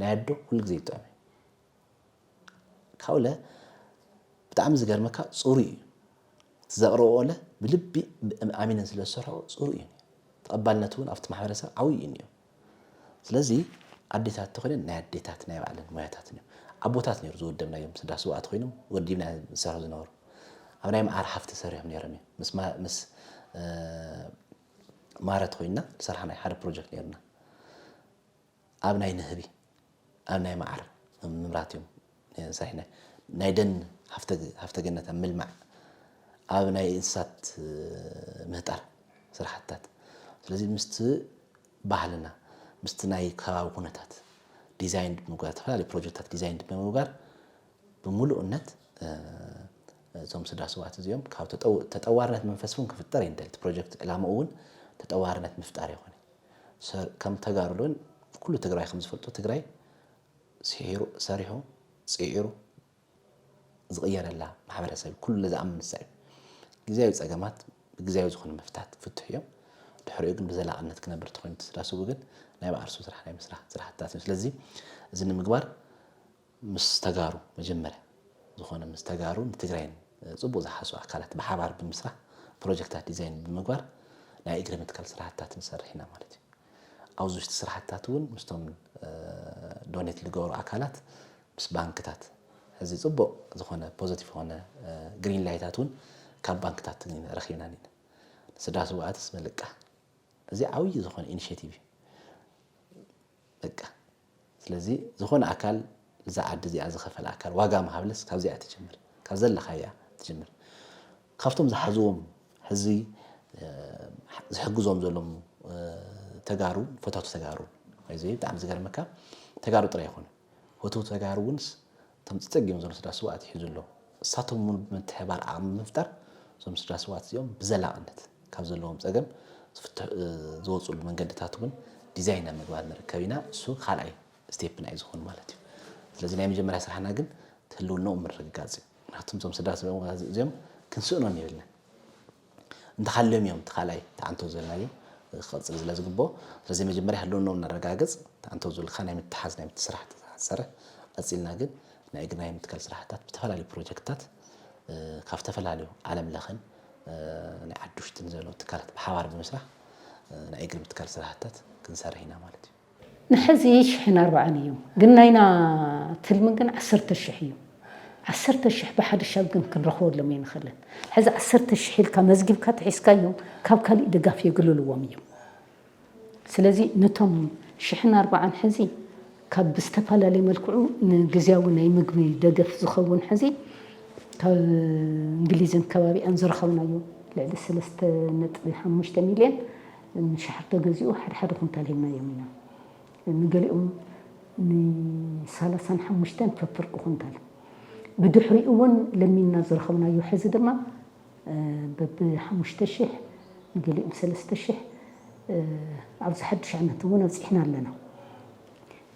ናይ ኣዶ ኩሉ ግዜ ይጥዕም እዩ። ካብኡለ ብጣዕሚ ዝገርመካ ጽሩይ እዩ። እቲ ዘቕርብኦ ለ ብልቢ ኣሚነን ስለ ዝሰርሖ ጽሩይ እዩ። ተቐባልነቱ እውን ኣብቲ ማሕበረሰብ ዓብዪ እዩ እኒኦ። ስለዚ ኣዴታት ተኾይነን ናይ ኣዴታት ናይ ባዕለን ሞያታት እዮም። ኣቦታት ነይሩ ዝወደብናዮም ስዳ ስውኣት ኮይኖም ወዲብና ዝሰርሑ ዝነበሩ ኣብ ናይ መዓር ሃፍቲ ሰሪሖም ነይሮም እዮም። ምስ ማረት ኮይና ዝሰርሓ ናይ ሓደ ፕሮጀክት ነይሩና። ኣብ ናይ ንህቢ ኣብ ናይ መዓር ምምራት እዮም ሰሪሕና። ናይ ደን ሃፍተ ገነት ኣብ ምልማዕ ኣብ ናይ እንስሳት ምህጣር ስራሕትታት። ስለዚ ምስቲ ባህልና ምስቲ ናይ ከባቢ ኩነታት ዲዛይን ብምግባር ዝተፈላለዩ ፕሮጀክታት ዲዛይን ብምግባር ብምሉእነት እዞም ስዳ ስውኣት እዚኦም ካብ ተጠዋርነት መንፈስ እውን ክፍጠር ይንደል። እቲ ፕሮጀክት ዕላምኡ እውን ተጠዋርነት ምፍጣር ይኾነ። ከም ተጋሩ እውን ኩሉ ትግራይ ከም ዝፈልጦ ትግራይ ስሒሩ ሰሪሑ ፅዒሩ ዝቕየረላ ማሕበረሰብ ኩሉ ዝኣምን ንሳ እዩ። ግዜያዊ ፀገማት ብግዜያዊ ዝኾነ መፍታት ክፍትሑ እዮም። ድሕሪኡ ግን ብዘላቕነት ክነብር ተኾይኑ ተስዳስቡ ግን ናይ ባዕርሱ ስራሕ ናይ ምስራሕ ስራሕትታት እዩ። ስለዚ እዚ ንምግባር ምስ ተጋሩ መጀመርያ ዝኾነ ምስ ተጋሩ ንትግራይን ፅቡቕ ዝሓሱ ኣካላት ብሓባር ብምስራሕ ፕሮጀክታት ዲዛይን ብምግባር ናይ እግሪ ምትካል ስራሕትታት ንሰርሕ ኢና ማለት እዩ። ኣብዚ ውሽጢ ስራሕትታት እውን ምስቶም ዶኔት ዝገብሩ ኣካላት ምስ ባንክታት ሕዚ ፅቡቕ ዝኾነ ፖዘቲቭ ዝኾነ ግሪን ላይታት እውን ካብ ባንክታት ረኪብና ኢና። ስዳ ስውኣትስ መልቃ እዚ ዓብዪ ዝኾነ ኢኒሽቲቭ እዩ። በቃ ስለዚ ዝኾነ ኣካል እዛ ዓዲ እዚኣ ዝኸፈለ ኣካል ዋጋ ምሃብለስ ካብዚኣ ትጅምር፣ ካብ ዘለኻያ ትጅምር። ካብቶም ዝሓዝዎም ሕዚ ዝሕግዞም ዘሎም ተጋሩ ፈታቱ ተጋሩ እዚ ብጣዕሚ ዝገርመካ ተጋሩ ጥራይ ይኾኑ ፈታቱ ተጋሩ እውንስ እቶም ጸጊም ዘሎ ስዳ ስውኣት ይሕዙ ኣለዉ። እሳቶም እውን ብምትሕባር ዓቕሚ ብምፍጣር እዞም ስዳ ስውኣት እዚኦም ብዘላቕነት ካብ ዘለዎም ጸገም ዝወፅሉ መንገድታት እውን ዲዛይን ኣብ ምግባር ንርከብ ኢና። እሱ ካልኣይ ስቴፕ ናይ ዝኾኑ ማለት እዩ። ስለዚ ናይ መጀመርያ ስራሕና ግን ህልውናኦም ምርግጋፅ እዩ። ምክንያቱም እዞም ስዳ ስውኣት እዚኦም ክንስእኖም የብልና። እንተሃልዮም እዮም እቲ ካልኣይ ተዓንቶ ዘለናዮ ክቐፅል ስለ ዝግብኦ። ስለዚ መጀመርያ ህልውናኦም ነረጋግፅ። ተዓንቶ ዝብልካ ናይ ምትሓዝ ናይ ምትስራሕ ተሰርሕ። ቀፂልና ግን ናይ እግሪ ናይ ምትካል ስራሕታት ብተፈላለዩ ፕሮጀክትታት ካብ ዝተፈላለዩ ዓለም ለኽን ናይ ዓዲ ውሽጥን ዘሎ ትካላት ብሓባር ብምስራሕ ናይ እግሪ ምትካል ስራሕታት ክንሰርሕ ኢና ማለት እዩ። ንሕዚ ሽሕን ኣርባዓን እዮም፣ ግን ናይና ትልሚ ግን ዓሰርተ ሽሕ እዩ። ዓሰርተ ሽሕ ብሓደ ሻብ ግን ክንረኽበሎም ኣይንኽእልን። ሕዚ ዓሰርተ ሽሕ ኢልካ መዝጊብካ ተሒዝካዮም ካብ ካሊእ ድጋፍ የግልልዎም እዮም። ስለዚ ነቶም ሽሕን ኣርባዓን ሕዚ ካብ ብዝተፈላለየ መልክዑ ንግዝያዊ ናይ ምግቢ ደገፍ ዝኸውን ሕዚ ካብ እንግሊዝን ከባቢኣን ዝረኸብናዮ ልዕሊ ሰለስተ ነጥቢ ሓሙሽተ ሚልዮን ሸሓር ተገዚኡ ሓደ ሓደ ኩንታል ሂብናዮም ኢና። ንገሊኦም ንሳላሳን ሓሙሽተን ፈፍርቂ ኩንታል። ብድሕሪኡ እውን ለሚንና ዝረኸብናዮ ሕዚ ድማ በብሓሙሽተ ሽሕ ንገሊኦም ሰለስተ ሽሕ ኣብዚ ሓድሽ ዓመት እውን ኣብፂሕና ኣለና።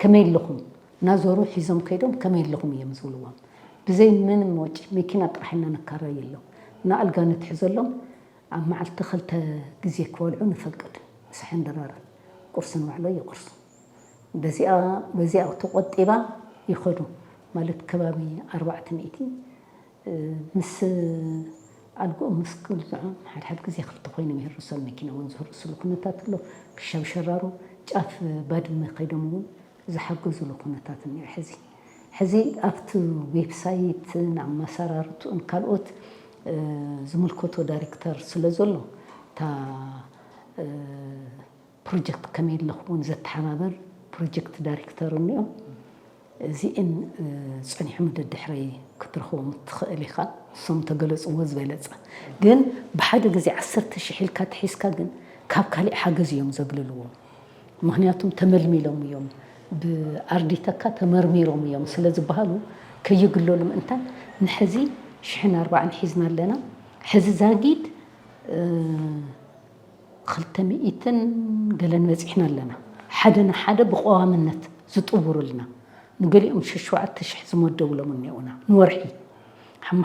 ከመይ ኣለኹም እናዞሩ ሒዞም ከይዶም ከመይ ኣለኹም እዮም ዝብልዎም። ብዘይ ምንም ወጪ መኪና ጥራሕ ኢና ነካረየሎም። ንኣልጋ ነትሕዘሎም ኣብ መዓልቲ ክልተ ግዜ ክበልዑ ንፈቅድ። ምሳሕን ድራርን ቁርሲ ንባዕሎ ይቑርሱ። በዚኣ በዚኣ ተቖጢባ ይኸዱ ማለት ከባቢ ኣርባዕተ ሚእቲ ምስ ኣልጎኦም ምስ ክልዝዖም ሓደ ሓደ ግዜ ክልተ ኮይኖም ይህርሱ፣ ኣብ መኪና እውን ዝህርሱሉ ኩነታት ኣሎ። ክሻብ ሸራሮ ጫፍ ባድመ ከይዶም እውን ዝሓገዙሉ ኩነታት እኒኦ። ሕዚ ሕዚ ኣብቲ ዌብሳይትን ኣመሰራርትኡን ካልኦት ዝምልከቶ ዳይሬክተር ስለ ዘሎ እታ ፕሮጀክት ከመይ ኣለኹ እውን ዘተሓባበር ፕሮጀክት ዳይሬክተር እኒኦም። እዚእን ጸኒሖም ደድሕረይ ክትረኽቦም እትኽእል ኢኻ። እሶም ተገለጽዎ ዝበለጸ። ግን ብሓደ ግዜ ዓሰርተ ሽሕ ኢልካ ተሒዝካ ግን ካብ ካሊእ ሓገዝ እዮም ዘግልልዎ። ምኽንያቱም ተመልሚሎም እዮም። ብኣርዲተካ ተመርሚሮም እዮም ስለ ዝበሃሉ ከይግለሉ ምእንታን ንሕዚ ሽሕን ኣርባዕን ሒዝና ኣለና። ሕዚ ዛጊድ ክልተ ሚእትን ገለን በጺሕና ኣለና። ሓደ ንሓደ ብቐዋምነት ዝጥውሩልና። ንገሊኦም ሸሸውዓተ ሽሕ ዝመደቡሎም እኒኦና ንወርሒ።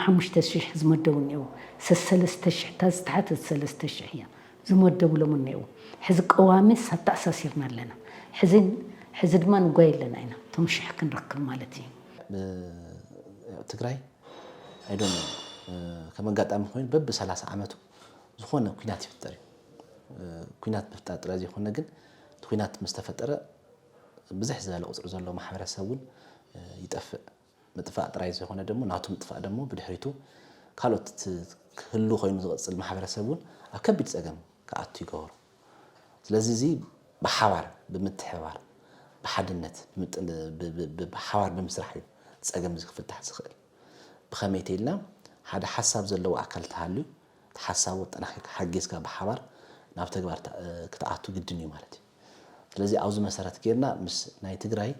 ሓሙሽተ ሽሕ ዝመደቡ እኒኦ። ሰሰለስተ ሽሕ እታ ዝተሓተት ሰለስተ ሽሕ እያ ዝመደቡሎም እኒኦ። ሕዚ ቀዋሚ ሳብ ተኣሳሲርና ኣለና። ሕዚ ሕዚ ድማ ንጓይ ኣለና ኢና እቶም ሽሕ ክንረክብ ማለት እዩ። ትግራይ ኣይዶን ከም ኣጋጣሚ ኮይኑ በብ ሰላሳ ዓመቱ ዝኾነ ኩናት ይፍጠር እዩ። ኩናት ምፍጣር ጥራይ ዘይኮነ ግን እቲ ኩናት ምስ ተፈጠረ ብዝሕ ዝበለ ቁፅሪ ዘለዎ ማሕበረሰብ እውን ይጠፍእ። ምጥፋእ ጥራይ ዘይኮነ ደግሞ ናቱ ምጥፋእ ደግሞ ብድሕሪቱ ካልኦት ክህሉ ኮይኑ ዝቕፅል ማሕበረሰብ እውን ኣብ ከቢድ ፀገም ክኣቱ ይገብሮ። ስለዚ እዚ ብሓባር ብምትሕባር ብሓድነት ብሓባር ብምስራሕ እዩ ፀገም እዚ ክፍታሕ ዝኽእል። ብኸመይ ተይልና ሓደ ሓሳብ ዘለዎ ኣካል ተሃልዩ እቲ ሓሳቡ ኣጠናኺርካ ሓጊዝካ ብሓባር ናብ ተግባር ክትኣቱ ግድን እዩ ማለት እዩ። ስለዚ ኣብዚ መሰረት ጌርና ምስ ናይ ትግራይ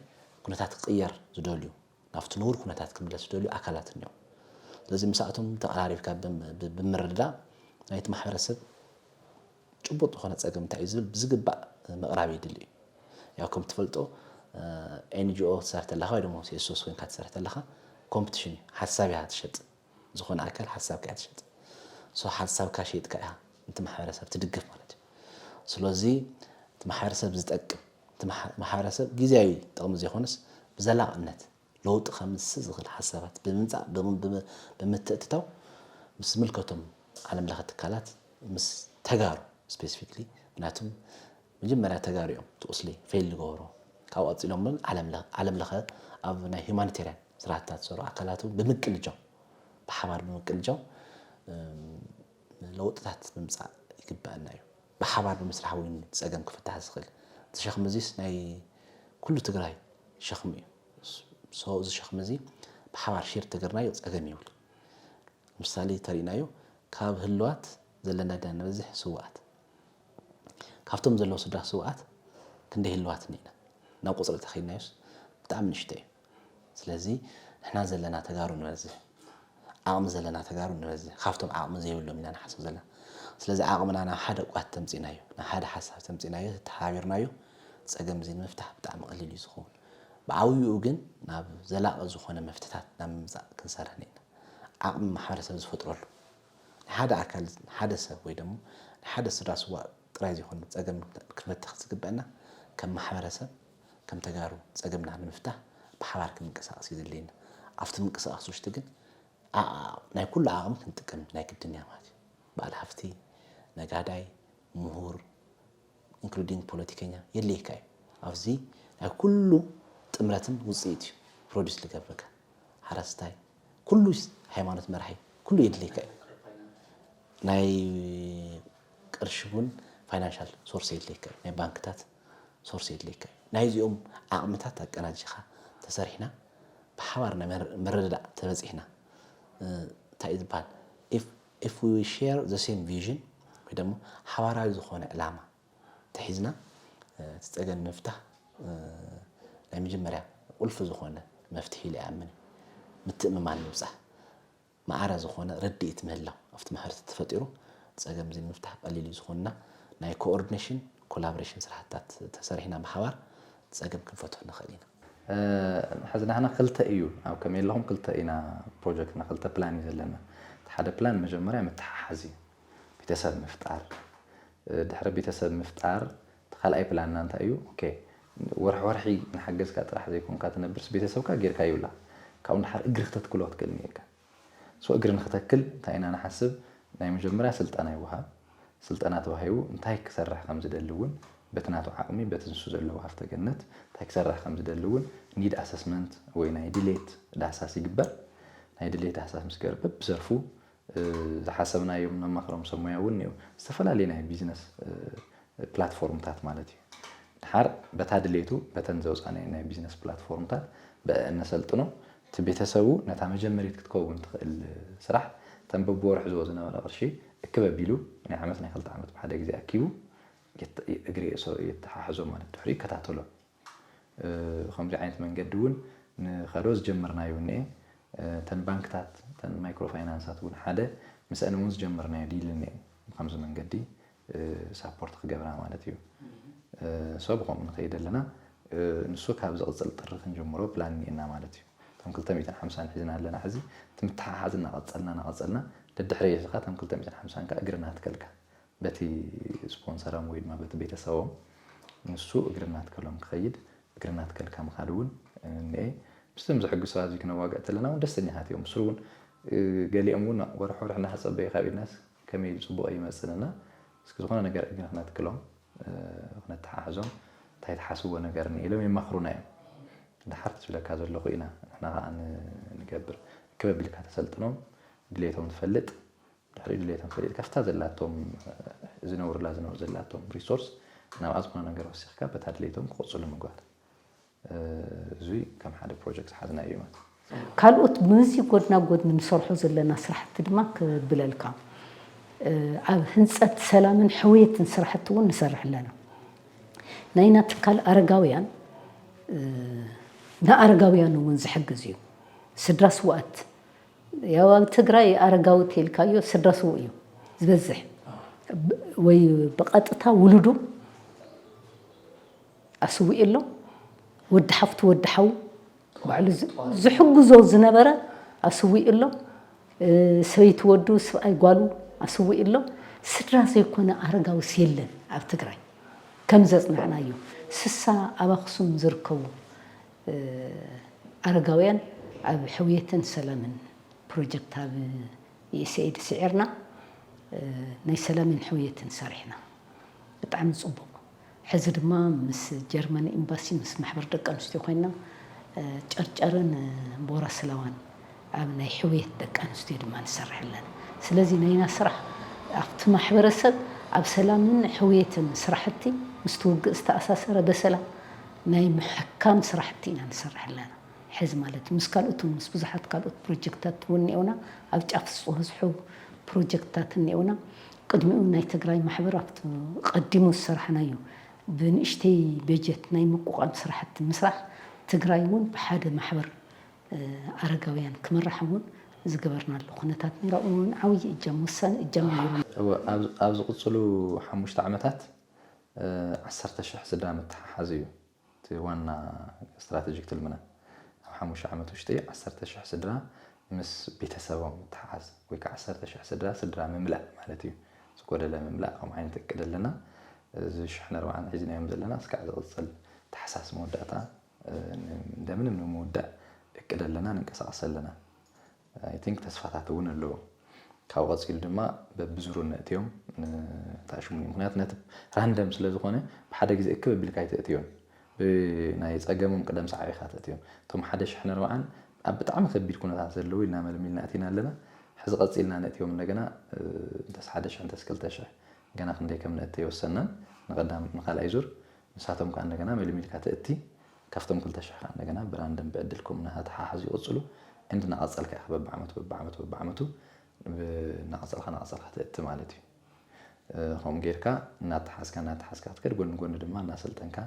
ኩነታት ክቕየር ዝደልዩ ናብቲ ንቡር ኩነታት ክምለስ ዝደልዩ ኣካላት እኒኦ። ስለዚ ምስኣቶም ተቐራሪብካ ብምርድዳእ ናይቲ ማሕበረሰብ ጭቡጥ ዝኾነ ፀገም እንታይ እዩ ዝብል ብዝግባእ ምቕራብ የድሊ እዩ። ያው ከም ትፈልጦ ኤንጂኦ ትሰርሕ ተለኻ ወይ ደሞ ሲኤስኦስ ኮይንካ ትሰርሕ ተለኻ ኮምፕቲሽን እዩ። ሓሳብ እያ ትሸጥ። ዝኾነ ኣካል ሓሳብካ እያ ትሸጥ። ሶ ሓሳብካ ሸይጥካ እያ ነቲ ማሕበረሰብ ትድግፍ ማለት እዩ። ስለዚ እቲ ማሕበረሰብ ዝጠቅም እቲ ማሕበረሰብ ግዜያዊ ጥቕሚ ዘይኮነስ ብዘላቕነት ለውጢ ከምጽእ ዝኽእል ሓሳባት ብምምጻእ ብምትእትታው ምስ ዝምልከቶም ዓለም ለኸ ትካላት ምስ ተጋሩ ስፔሲፊክሊ ምክንያቱም መጀመርያ ተጋሩ እዮም እቲ ቁስሊ ፌል ዝገብሮ ካብኡ ቀፂሎም እውን ዓለም ለኸ ኣብ ናይ ሁማኒቴርያን ስራሕታት ዝሰርሑ ኣካላት እውን ብምቅንጃው ብሓባር ብምቅንጃው ለውጥታት ምምፃእ ይግበኣና እዩ። ብሓባር ብምስራሕ እውን ፀገም ክፍታሕ ዝኽእል እቲ ሸኽሚ እዚስ ናይ ኩሉ ትግራይ ሸኽሚ እዩ። ሶ እዚ ሸኽሚ እዚ ብሓባር ሼር ተገርናዮ ፀገም የብሉ። ምሳሌ ተሪእናዮ ካብ ህልዋት ዘለና ዲና ንበዝሕ ስውኣት ካብቶም ዘለዉ ስድራ ስውኣት ክንደይ ህልዋት እኒና ናብ ቁፅሪ ተኸይድናዮስ ብጣዕሚ ንእሽቶ እዩ። ስለዚ ንሕና ዘለና ተጋሩ ንበዝሕ ዓቕሚ ዘለና ተጋሩ ንበዝሕ ካብቶም ዓቕሚ ዘይብሎም ኢና ንሓስብ ዘለና። ስለዚ ዓቕምና ናብ ሓደ ቋት ተምፂናዮ ናብ ሓደ ሓሳብ ተምፂናዮ ተተሓቢርናዮ ፀገም እዚ ንምፍታሕ ብጣዕሚ ቀሊል እዩ ዝኸውን። ብዓብይኡ ግን ናብ ዘላቒ ዝኾነ መፍትታት ናብ ምምፃእ ክንሰርሕ ኒና ዓቕሚ ማሕበረሰብ ዝፈጥረሉ ንሓደ ኣካል ሓደ ሰብ ወይ ደሞ ንሓደ ስድራ ስዋ ጥራይ ዘይኮነ ፀገም ክንፈትሕ ዝግበአና ከም ማሕበረሰብ ከም ተጋሩ ፀገምና ንምፍታሕ ብሓባር ክንንቀሳቐስ እዩ ዘድልየና። ኣብቲ ምንቅስቃስ ውሽጢ ግን ናይ ኩሉ ዓቕሚ ክንጥቀም ናይ ግድን እያ ማለት እዩ። በዓል ሃፍቲ፣ ነጋዳይ፣ ምሁር ኢንክሉዲንግ ፖለቲከኛ የድልየካ እዩ። ኣብዚ ናይ ኩሉ ጥምረትን ውፅኢት እዩ ፕሮዲስ ዝገብረካ። ሓረስታይ፣ ኩሉ ሃይማኖት መራሒ ኩሉ የድልየካ እዩ። ናይ ቅርሺ እውን ፋይናንሻል ሶርስ የድልየካ እዩ። ናይ ባንክታት ሶርስ የድልየካ እዩ። ናይዚኦም ዓቕምታት ኣቀናጂኻ ተሰሪሕና ብሓባር ናይ ምርድዳእ ተበፂሕና እንታይ እዩ ዝበሃል if we share the same vision ወይ ደሞ ሓባራዊ ዝኾነ ዕላማ ተሒዝና እቲ ፀገም ንምፍታህ ናይ መጀመርያ ቁልፊ ዝኾነ መፍትሒ ኢለ ይኣምን። ምትእምማን ምብፃሕ ማዕረ ዝኾነ ርድኢት ምህላው ኣብቲ ማሕበረሰብ ተፈጢሩ ፀገም እዚ ንምፍታሕ ቀሊል እዩ ዝኾንና ናይ ኮኦርዲኔሽን ኮላቦሬሽን ስራሕትታት ተሰሪሕና ብሓባር ፀገም ክንፈትሑ ንኽእል ኢና። ሕዚ ናህና ክልተ እዩ ኣብ ከመይ ኣለኹም ክልተ ኢና ፕሮጀክትና ክልተ ፕላን እዩ ዘለና። እቲ ሓደ ፕላን መጀመርያ ምትሓሓዝ እዩ ቤተሰብ ምፍጣር ድሕሪ ቤተሰብ ምፍጣር እቲ ካልኣይ ፕላንና እንታይ እዩ? ኦኬ ወርሒ ወርሒ ንሓገዝካ ጥራሕ ዘይኮንካ ትነብርስ ቤተሰብካ ጌርካ ይብላ ካብኡ ንድሓር እግሪ ክተትክሎ ክትክእል እኒኤካ። ሶ እግሪ ንክተክል እንታይ ኢና ንሓስብ? ናይ መጀመርያ ስልጠና ይወሃብ። ስልጠና ተዋሂቡ እንታይ ክሰርሕ ከም ዝደሊ እውን በቲ ናቱ ዓቕሚ፣ በቲ ንሱ ዘለዎ ሃፍተ ገነት እንታይ ክሰርሕ ከም ዝደሊ እውን ኒድ ኣሰስመንት ወይ ናይ ድሌት ዳህሳስ ይግበር። ናይ ድሌት ዳህሳስ ምስ ገበር በብዘርፉ ዝሓሰብናዮም ነማኽሮም ሰብ ሞያ እውን እኒኦ። ዝተፈላለዩ ናይ ቢዝነስ ፕላትፎርምታት ማለት እዩ። ድሓር በታ ድሌቱ በተን ዘውፃናዮ ናይ ቢዝነስ ፕላትፎርምታት ብኣ እነሰልጥኖ። እቲ ቤተሰቡ ነታ መጀመሪት ክትከውን ትኽእል ስራሕ እተን በብወርሑ ዝወዝነበረ ቅርሺ እክብ ኣቢሉ ናይ ዓመት ናይ ክልተ ዓመት ብሓደ ግዜ ኣኪቡ እግሪ እግሪ የተሓሕዞ ማለት ድሕሪ ይከታተሎ። ከምዚ ዓይነት መንገዲ እውን ንኸዶ ዝጀመርናዮ እኒኤ። እተን ባንክታት እተን ማይክሮ ፋይናንሳት እውን ሓደ ምስአን እውን ዝጀመርናዮ ዲል እኒኤ። ብከምዚ መንገዲ ሳፖርት ክገብራ ማለት እዩ። ሰብ ከምኡ ንኸይድ ኣለና። ንሱ ካብ ዝቕፅል ጥሪ ክንጀምሮ ፕላን እኒኤና ማለት እዩ። እቶም ክልተ ሚእትን ሓምሳን ሒዝና ኣለና። ሕዚ እቲ ምትሓሓዝ እናቐፀልና እናቐፀልና ደድሕሪ ኢልካ እቶም ክልተ ሚእትን ሓምሳን ከዓ እግርና ትከልካ በቲ ስፖንሰሮም ወይ ድማ በቲ ቤተሰቦም ንሱ እግርና ትከሎም ክኸይድ እግርና ትከልካ ምኻድ እውን እኒኤ። ምስቶም ዝሕግዙ ሰባት እዚ ክነዋግዕ ተለና እውን ደስተኛታት እዮም። ብስሩ እውን ገሊኦም እውን ወርሒ ወርሒ እናተፀበዩ ካብ ኢድናስ ከመይ ኢሉ ፅቡቕ ይመፅንና እስኪ ዝኾነ ነገር እግሪ ክነትክሎም ክነተሓሕዞም እንታይ ትሓስብዎ ነገር እኒኤ ኢሎም የማኽሩና እዮም። ድሓር ትብለካ ዘለኹ ኢና ንሕና ከዓ ንገብር ክበብ ኢልካ ተሰልጥኖም ድሌቶም ትፈልጥ ድሕሪ ድሌቶም ፈሊጥካ ፍታ ዘላቶም ዝነብሩላ ዝነብሩ ዘላቶም ሪሶርስ ናብኣ ዝኾነ ነገር ወሲኽካ በታ ድሌቶም ክቕፅሉ ምግባር እዙይ ከም ሓደ ፕሮጀክት ሓዝና እዩ ማለት ካልኦት ምዚ ጎድና ጎድኒ ንሰርሖ ዘለና ስራሕቲ ድማ ክብለልካ ኣብ ህንፀት ሰላምን ሕውየትን ስራሕቲ እውን ንሰርሕ ኣለና ናይና ትካል ኣረጋውያን ንኣረጋውያን እውን ዝሕግዝ እዩ ስድራ ስዋኣት ያው ኣብ ትግራይ ኣረጋዊ ተልካዮ ስድራ ስውእ እዩ ዝበዝሕ ወይ ብቐጥታ ውሉዱ ኣስውእ ኣሎ ወዲ ሓፍቱ ወዲ ሓው ባዕሉ ዝሕግዞ ዝነበረ ኣስውእ ኣሎ ሰበይቲ ወዱ ስብኣይ ጓሉ ኣስውእ ኣሎ ስድራ ዘይኮነ ኣረጋውስ የለን ኣብ ትግራይ ከም ዘፅናዕናዮ ስሳ ኣብ ኣክሱም ዝርከቡ ኣረጋውያን ኣብ ሕውየትን ሰላምን ፕሮጀክት ኣብ ዩኤስኤድ ስዒርና ናይ ሰላምን ሕውየትን ሰሪሕና ብጣዕሚ ፅቡቕ ሕዚ ድማ ምስ ጀርመን ኤምባሲ ምስ ማሕበር ደቂ ኣንስትዮ ኮይና ጨርጨርን ቦራስላዋን ኣብ ናይ ሕውየት ደቂ ኣንስትዮ ድማ ንሰርሕ ኣለና ስለዚ ናይና ስራሕ ኣብቲ ማሕበረሰብ ኣብ ሰላምን ሕውየትን ስራሕቲ ምስቲ ውግእ ዝተኣሳሰረ በሰላ ናይ ምሕካም ስራሕቲ ኢና ንሰርሕ ኣለና ሕዚ ማለት እዩ ምስ ካልኦት ምስ ብዙሓት ካልኦት ፕሮጀክታት እውን እኒኦና ኣብ ጫፍ ዝበዝሑ ፕሮጀክትታት እኒኦና ቅድሚኡ ናይ ትግራይ ማሕበር ኣብቲ ቀዲሙ ዝሰራሕናዮ ብንእሽተይ በጀት ናይ ምቁቋም ስራሕቲ ምስራሕ ትግራይ እውን ብሓደ ማሕበር ኣረጋውያን ክምራሕ እውን ዝገበርናሉ ኩነታት ነይራ እውን ዓብዪ እጃም ወሳኒ እጃም ነይሩ። ኣብ ዝቕፅሉ ሓሙሽተ ዓመታት ዓሰርተ ሽሕ ስድራ ምትሓሓዝ እዩ እቲ ዋና ስትራተጂክ ትልምና። ኣብ ሓሙሽተ ዓመት ውሽጢ ዓሰርተ ሽሕ ስድራ ምስ ቤተሰቦም ምትሓሓዝ ወይ ከዓ ዓሰርተ ሽሕ ስድራ ስድራ ምምላእ ማለት እዩ። ዝጎደለ ምምላእ ከም ዓይነት እቅድ ኣለና። እዚ ሽሕን ኣርባዓን ሒዝናዮም ዘለና እስካዕ ዝቕፅል ታሕሳስ መወዳእታ እንደምንም ንምውዳእ እቅድ ኣለና፣ ንንቀሳቐስ ኣለና። I think ተስፋታት እውን ኣለዎ። ካብኡ ቀፂሉ ድማ በብዙሩ ነእትዮም ንታሽሙ ምክንያቱ ነቲ ራንደም ስለ ዝኾነ ብሓደ ግዜ እክብ ኣቢልካ ኣይተእትዮን። ብናይ ፀገሞም ቅደም ሰዓብ ኢኻ ተእትዮም። እቶም ሓደ ሽሕን ኣርባዓን ኣብ ብጣዕሚ ከቢድ ኩነታት ዘለዉ ኢልና መልሚልና ኣቲና ኣለና። ሕዚ ቀፂልና ነእትዮም እንደገና እንተስ ሓደ ሽሕ እንተስ ክልተ ሽሕ ገና ክንደይ ከም ነእቲ ኣይወሰናን። ንቀዳም ንካልኣይ ዙር ንሳቶም ከዓ እንደገና መልሚልካ ተእቲ ካብቶም ክልተ ሽሕ ከዓ እንደገና ብራንደም ብዕድልኩም እናተሓሓዙ ይቕፅሉ። እንድ እናቐፀልካ ኢኻ በብዓመቱ በብዓመቱ በብዓመቱ እናቐፀልካ እናቐፀልካ ተእቲ ማለት እዩ። ከምኡ ጌርካ እናተሓዝካ እናተሓዝካ ክትከድ ጎኒ ጎኒ ድማ እናሰልጠንካ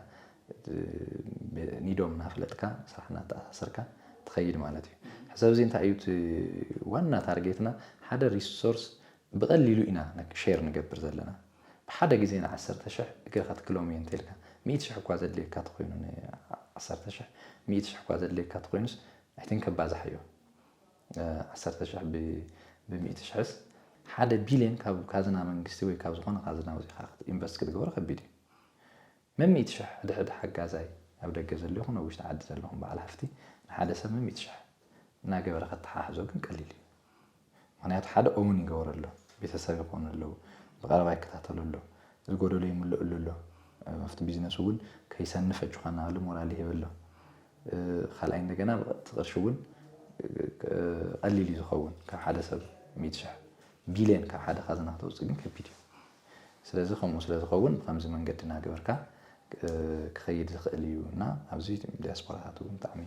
ኒዶም እናፍለጥካ ስራሕ እናተኣሳሰርካ ትኸይድ ማለት እዩ። ሕሰብ እዚ እንታይ እዩ እቲ ዋና ታርጌትና ሓደ ሪሶርስ ብቐሊሉ ኢና ሼር ንገብር ዘለና። ብሓደ ግዜ ንዓሰርተ ሽሕ እግርኻ ትክሎም እየ እንተልካ ሚእቲ ሽሕ እኳ ዘድልየካ ተኮይኑ ንዓሰርተ ሽሕ ሚእቲ ሽሕ እኳ ዘድልየካ ተኮይኑስ ኣይትን ከባዛሕ እዮ ዓሰርተ ሽሕ ብሚእቲ ሽሕስ ሓደ ቢልዮን ካብ ካዝና መንግስቲ ወይ ካብ ዝኾነ ካዝና ወፂኻ ኢንቨስት ክትገብሮ ከቢድ እዩ መሚእቲ ሽሕ ሕድሕድ ሓጋዛይ ኣብ ደገ ዘሎ ይኹን ኣብ ውሽጢ ዓዲ ዘለኹም በዓል ሃፍቲ ንሓደ ሰብ መሚእቲ ሽሕ እናገበረ ከተሓሕዞ ግን ቀሊል እዩ ምክንያቱ ሓደ ኦውን ይገበረ ኣሎ ቤተሰብ ይኾኑ ኣለዉ፣ ብቐረባ ይከታተሉ ኣሎ፣ ዝጎደሎ ይምልእሉ ኣሎ። ኣብቲ ቢዝነስ እውን ከይሰንፍ ኣጆኻ እናበለ ሞራል ይህብ ኣሎ። ካልኣይ እንደገና እቲ ቅርሺ እውን ቀሊል እዩ ዝኸውን። ካብ ሓደ ሰብ ሚእቲ ሽሕ ቢልዮን ካብ ሓደ ካዝና ክተውፅእ ግን ከቢድ እዩ። ስለዚ ከምኡ ስለ ዝኸውን ብከምዚ መንገዲ እናገበርካ ክኸይድ ዝኽእል እዩ እና ኣብዚ ዲያስፖራታት እውን ብጣዕሚ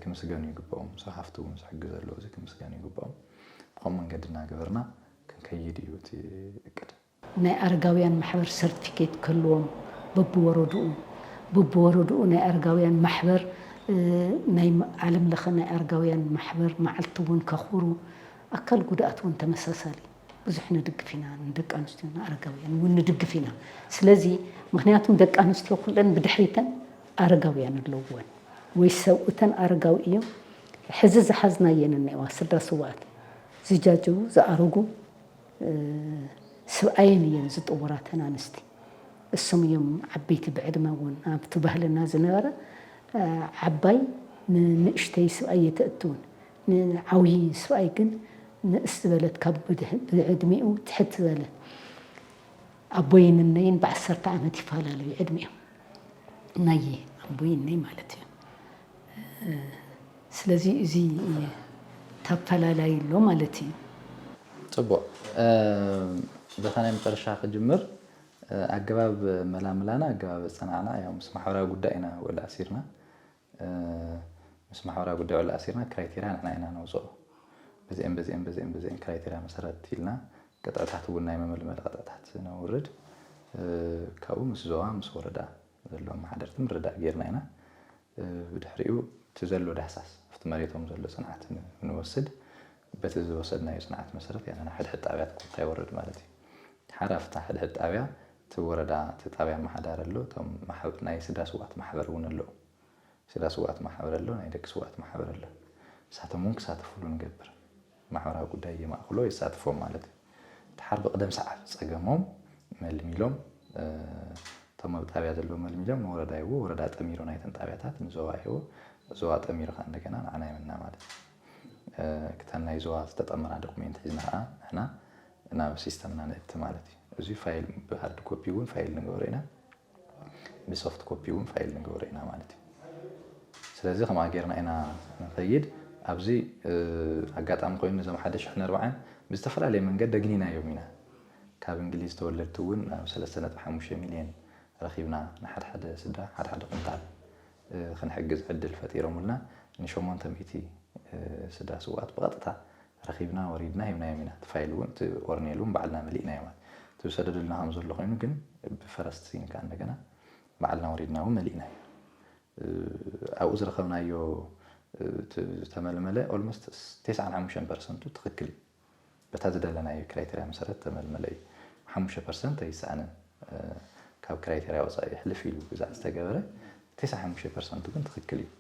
ክምስገኑ ይግባኦም። ሰብ ሃፍቲ እውን ዝሕግዝ ኣለዉ፣ እዚ ክምስገኑ ይግባኦም። ብከምኡ መንገዲ እናገበርና ክንከይድ እዩ እቲ እቅድ። ናይ ኣረጋውያን ማሕበር ሰርቲፊኬት ክህልዎም በብወረድኡ በብወረድኡ ናይ ኣረጋውያን ማሕበር ናይ ዓለም ለኸ ናይ ኣረጋውያን ማሕበር መዓልቲ እውን ከኽብሩ ኣካል ጉድኣት እውን ተመሳሳሊ ብዙሕ ንድግፍ ኢና። ንደቂ ኣንስትዮ ንኣረጋውያን እውን ንድግፍ ኢና። ስለዚ ምክንያቱም ደቂ ኣንስትዮ ኩለን ብድሕሪተን ኣረጋውያን ኣለውወን ወይ ሰብኡተን ኣረጋዊ እዮም። ሕዚ ዝሓዝናየን እኒዋ ስድራ ስዋኣት ዝጃጀዉ ዝኣረጉ ስብኣየን እየን ዝጥውራተን ኣንስቲ። እሶም እዮም ዓበይቲ ብዕድመ እውን ኣብቲ ባህልና ዝነበረ ዓባይ ንንእሽተይ ስብኣይ የተእትውን ንዓብዪ ስብኣይ ግን ንእስ ዝበለት ካብ ብዕድሚኡ ትሕት ዝበለ ኣቦይን እነይን ብዓሰርተ ዓመት ይፈላለዩ ዕድሚኦም ናይ ኣቦይ እነይ ማለት እዩ። ስለዚ እዚ ተፈላላይ ኣሎ ማለት እዩ። ፅቡቕ። በታ ናይ መጨረሻ ክጅምር ኣገባብ መላምላና ኣገባብ ኣፀናዕና ያው ምስ ማሕበራዊ ጉዳይ ኢና ወላ ኣሲርና። ምስ ማሕበራዊ ጉዳይ ወላ ኣሲርና ክራይቴርያ ንሕና ኢና ነውፅኦ። በዚአን በዚአን በዚአን በዚአን ክራይቴርያ መሰረት ኢልና ቅጥዕታት እውን ናይ መመልመሊ ቅጥዕታት ነውርድ። ካብኡ ምስ ዞባ ምስ ወረዳ ዘሎ ኣመሓደርቲ ምርዳእ ጌርና ኢና። ብድሕሪኡ እቲ ዘሎ ዳህሳስ ኣብቲ መሬቶም ዘሎ ፅንዓት ንወስድ። በቲ ዝወሰድናዮ ፅንዓት መሰረት ያና ሕድሕድ ጣብያ ኮታ ይወርድ ማለት እዩ። ሓር ኣብታ ሕድሕድ ጣብያ እቲ ወረዳ እቲ ጣብያ ኣመሓዳሪ ኣሎ። እቶም ናይ ስድራ ስዋት ማሕበር እውን ኣለዉ። ስድራ ስዋት ማሕበር ኣሎ፣ ናይ ደቂ ስዋት ማሕበር ኣሎ። ንሳቶም እውን ክሳተፍሉ ንገብር። ማሕበራዊ ጉዳይ የማእክሎ የሳትፎም ማለት እዩ። ድሓር ብቅደም ሰዓብ ፀገሞም መልሚሎም እቶም ኣብ ጣብያ ዘለዉ መልሚሎም ንወረዳ ይህቡ፣ ወረዳ ጠሚሩ ናይተን ጣብያታት ንዞባ ይህቡ፣ ዞባ ጠሚሩ ከዓ እንደገና ንዓና ይምና ማለት እዩ። ክተን ናይ ዞባ ዝተጠመራ ዶኩሜንት ሒዝና ከዓ ንሕና ናብ ሲስተምና ነእቲ ማለት እዩ። እዚ ፋይል ብሃርድ ኮፒ እውን ፋይል ንገብሮ ኢና። ብሶፍት ኮፒ እውን ፋይል ንገብሮ ኢና ማለት እዩ። ስለዚ ከምኣ ጌርና ኢና ንኸይድ። ኣብዚ ኣጋጣሚ ኮይኑ ነዞም ሓደ ሽሕን ኣርባዓን ብዝተፈላለየ መንገዲ ደግኒናዮም ኢና። ካብ እንግሊዝ ተወለድቲ እውን ናብ ሰለስተ ነጥቢ ሓሙሽተ ሚልዮን ረኺብና ንሓድሓደ ስድራ ሓድሓደ ኩንታል ክንሕግዝ ዕድል ፈጢሮምልና ንሸሞንተ ሚእቲ ስድራ ስውኣት ብቐጥታ ረኺብና ወሪድና ሂብናዮም ኢና። እቲ ፋይል እውን እቲ ኦርኔል እውን ባዕልና መሊእናዮ ማለት እቲ ዝሰደዱልና ከም ዘሎ ኮይኑ ግን ብፈረስቲ ሲንካ እንደገና ባዕልና ወሪድና እውን መሊእናዮ። ኣብኡ ዝረኸብናዮ ዝተመልመለ ኦልሞስት ተስዓን ሓሙሽተን ፐርሰንቱ ትኽክል እዩ። በታ ዝደለናዮ ክራይቴርያ መሰረት ተመልመለ እዩ። ሓሙሽተ ፐርሰንት ኣይሰኣንን። ካብ ክራይቴርያ ወፃኢ ሕልፍ ኢሉ ግዛዕ ዝተገበረ ተስዓን ሓሙሽተ ፐርሰንቱ ግን ትኽክል እዩ።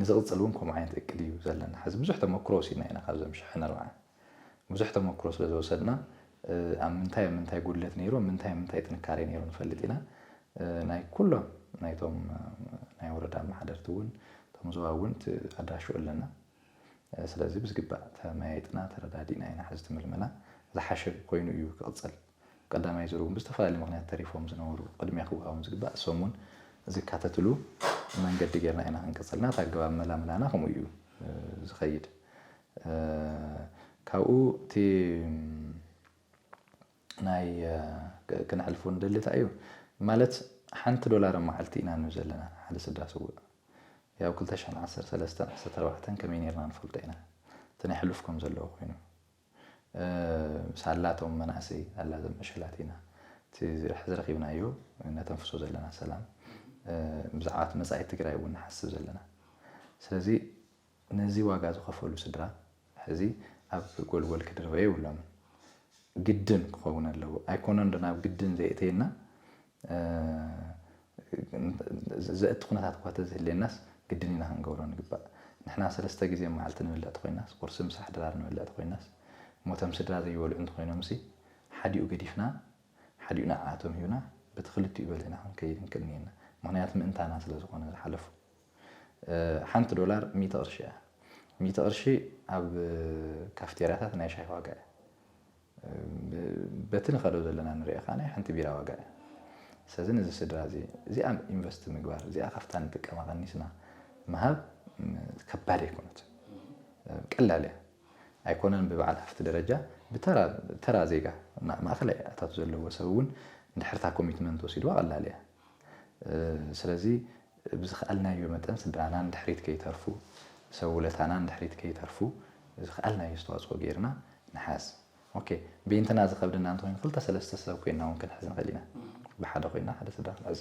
ንዝቕፅል እውን ከምኡ ዓይነት እቅድ እዩ ዘለና። ሕዚ ብዙሕ ተመክሮ ወሲድና ኢና ካብዞም ሽሕን ኣርባዓን ብዙሕ ተመክሮ ስለ ዝወሰድና ኣብ ምንታይ ኣብ ምንታይ ጉድለት ነይሩ ኣብ ምንታይ ኣብ ምንታይ ጥንካሬ ነይሩ ንፈልጥ ኢና። ናይ ኩሎም ናይቶም ናይ ወረዳ ኣመሓደርቲ እውን እቶም ዞባ እውን እቲ ኣድራሽኡ ኣለና። ስለዚ ብዝግባእ ተመያይጥና ተረዳዲእና ኢና ሕዚ እቲ ምልመላ ዝሓሸ ኮይኑ እዩ ክቕፅል። ቀዳማይ ዙር እውን ብዝተፈላለየ ምኽንያት ተሪፎም ዝነበሩ ቅድሚያ ክወሃቦም ዝግባእ እሶም እውን ዝካተትሉ መንገዲ ጌርና ኢና ክንቅፅልና እቲ ኣገባብ መላምላና ከምኡ እዩ ዝኸይድ። ካብኡ እቲ ናይ ክነሕልፎ ንደሊ እንታይ እዩ ማለት ሓንቲ ዶላር ኣብ መዓልቲ ኢና ንብል ዘለና ሓደ ስድራ ስውእ ያው ክልተ ሽሕን ዓሰርተ ሰለስተን ዓሰርተ ኣርባዕተን ከመይ ኔርና ንፈልጦ ኢና እቲ ናይ ሕሉፍ ከም ዘለዎ ኮይኑ ሳላቶም መናእሰይ ሳላቶም ዕሸላት ኢና እቲ ዝረኪብናዮ ነተንፍሶ ዘለና ሰላም ብዛዕባ እቲ መፃኢ ትግራይ እውን ንሓስብ ዘለና ስለዚ ነዚ ዋጋ ዝኸፈሉ ስድራ ሕዚ ኣብ ጎልጎል ክድርበዩ የብሎምን። ግድን ክኸውን ኣለዎ። ኣይኮነን ዶ ናብ ግድን ዘየእተየና ዘእቲ ኩነታት እኳ ተዝህልየናስ ግድን ኢና ክንገብሮ ንግባእ። ንሕና ሰለስተ ግዜ መዓልቲ ንበልዕ ተኮይናስ ቁርሲ ምሳሕ ድራር ንበልዕ ተኮይናስ ሞቶም ስድራ ዘይበልዑ እንተኮይኖምሲ ሓዲኡ ገዲፍና ሓዲኡ ንዓኣቶም ሂብና በቲ ክልቲኡ በሊዕና ክንከይድ ንክእል እኒኤና። ምክንያቱ ምእንታና ስለ ዝኾነ ዝሓለፉ። ሓንቲ ዶላር ሚእቲ ቅርሺ እያ። ሚእቲ ቅርሺ ኣብ ካፍቴርያታት ናይ ሻሂ ዋጋ እያ። በቲ ንኸዶ ዘለና ንሪኦ ከኣ ናይ ሓንቲ ቢራ ዋጋ እያ። ስለዚ ነዚ ስድራ እዚ እዚኣ ኢንቨስት ምግባር እዚኣ ካብታ ንጥቀማ ቀኒስና ምሃብ ከባድ ኣይኮነትን፣ ቀላል እያ። ኣይኮነን ብበዓል ሃፍቲ ደረጃ ብተራ ዜጋ ማእኸላይ ኣታቱ ዘለዎ ሰብ እውን እንድሕርታ ኮሚትመንት ወሲድዋ ቀላል እያ። ስለዚ ብዝኸኣልናዮ መጠን ስድራና ንድሕሪት ከይተርፉ፣ ሰብ ውለታና ንድሕሪት ከይተርፉ ዝኸኣልናዮ ኣስተዋፅኦ ገይርና ንሓዝ። ኦኬ፣ ብይንትና ዝኸብደና እንተኮይኑ ክልተ ሰለስተ ሰብ ኮይንና እውን ክንሕዝ ንኽእል ኢና። ብሓደ ኮይንና ሓደ ስድራ ክንሕዝ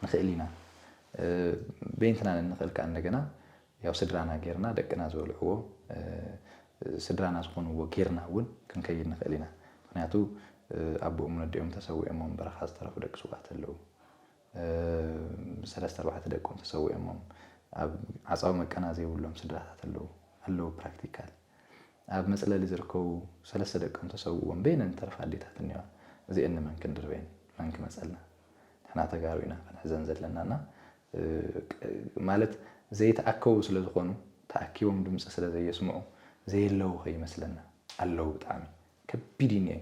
ንኽእል ኢና። ብይንትና ንኽእል ከዓ እንደገና ያው ስድራና ጌርና ደቅና ዝበልዕዎ ስድራና ዝኾንዎ ጌርና እውን ክንከይድ ንኽእል ኢና። ምክንያቱ ኣቦኦምን ኣዲኦም ተሰዊኦሞም በረኻ ዝተረፉ ደቂ ስውኣት ኣለዉ። ሰለስተ ኣርባዕተ ደቆም ተሰዊኦሞም ኣብ ዓፃዊ መቀና ዘይብሎም ስድራታት ኣለዉ ኣለዉ ፕራክቲካል ኣብ መፅለሊ ዝርከቡ ሰለስተ ደቆም ተሰውዎም በይነን ተረፋ ኣዴታት እኒዋ እዚአን ንመን ክንድርበን መን ክመፀልና ንሕና ተጋሩ ኢና ክንሕዘን ዘለና እና ማለት ዘይተኣከቡ ስለ ዝኾኑ ተኣኪቦም ድምፂ ስለ ዘየስምዑ ዘየለዉ ከይመስለና ኣለዉ ብጣዕሚ ከቢድ እዩ እኒኦ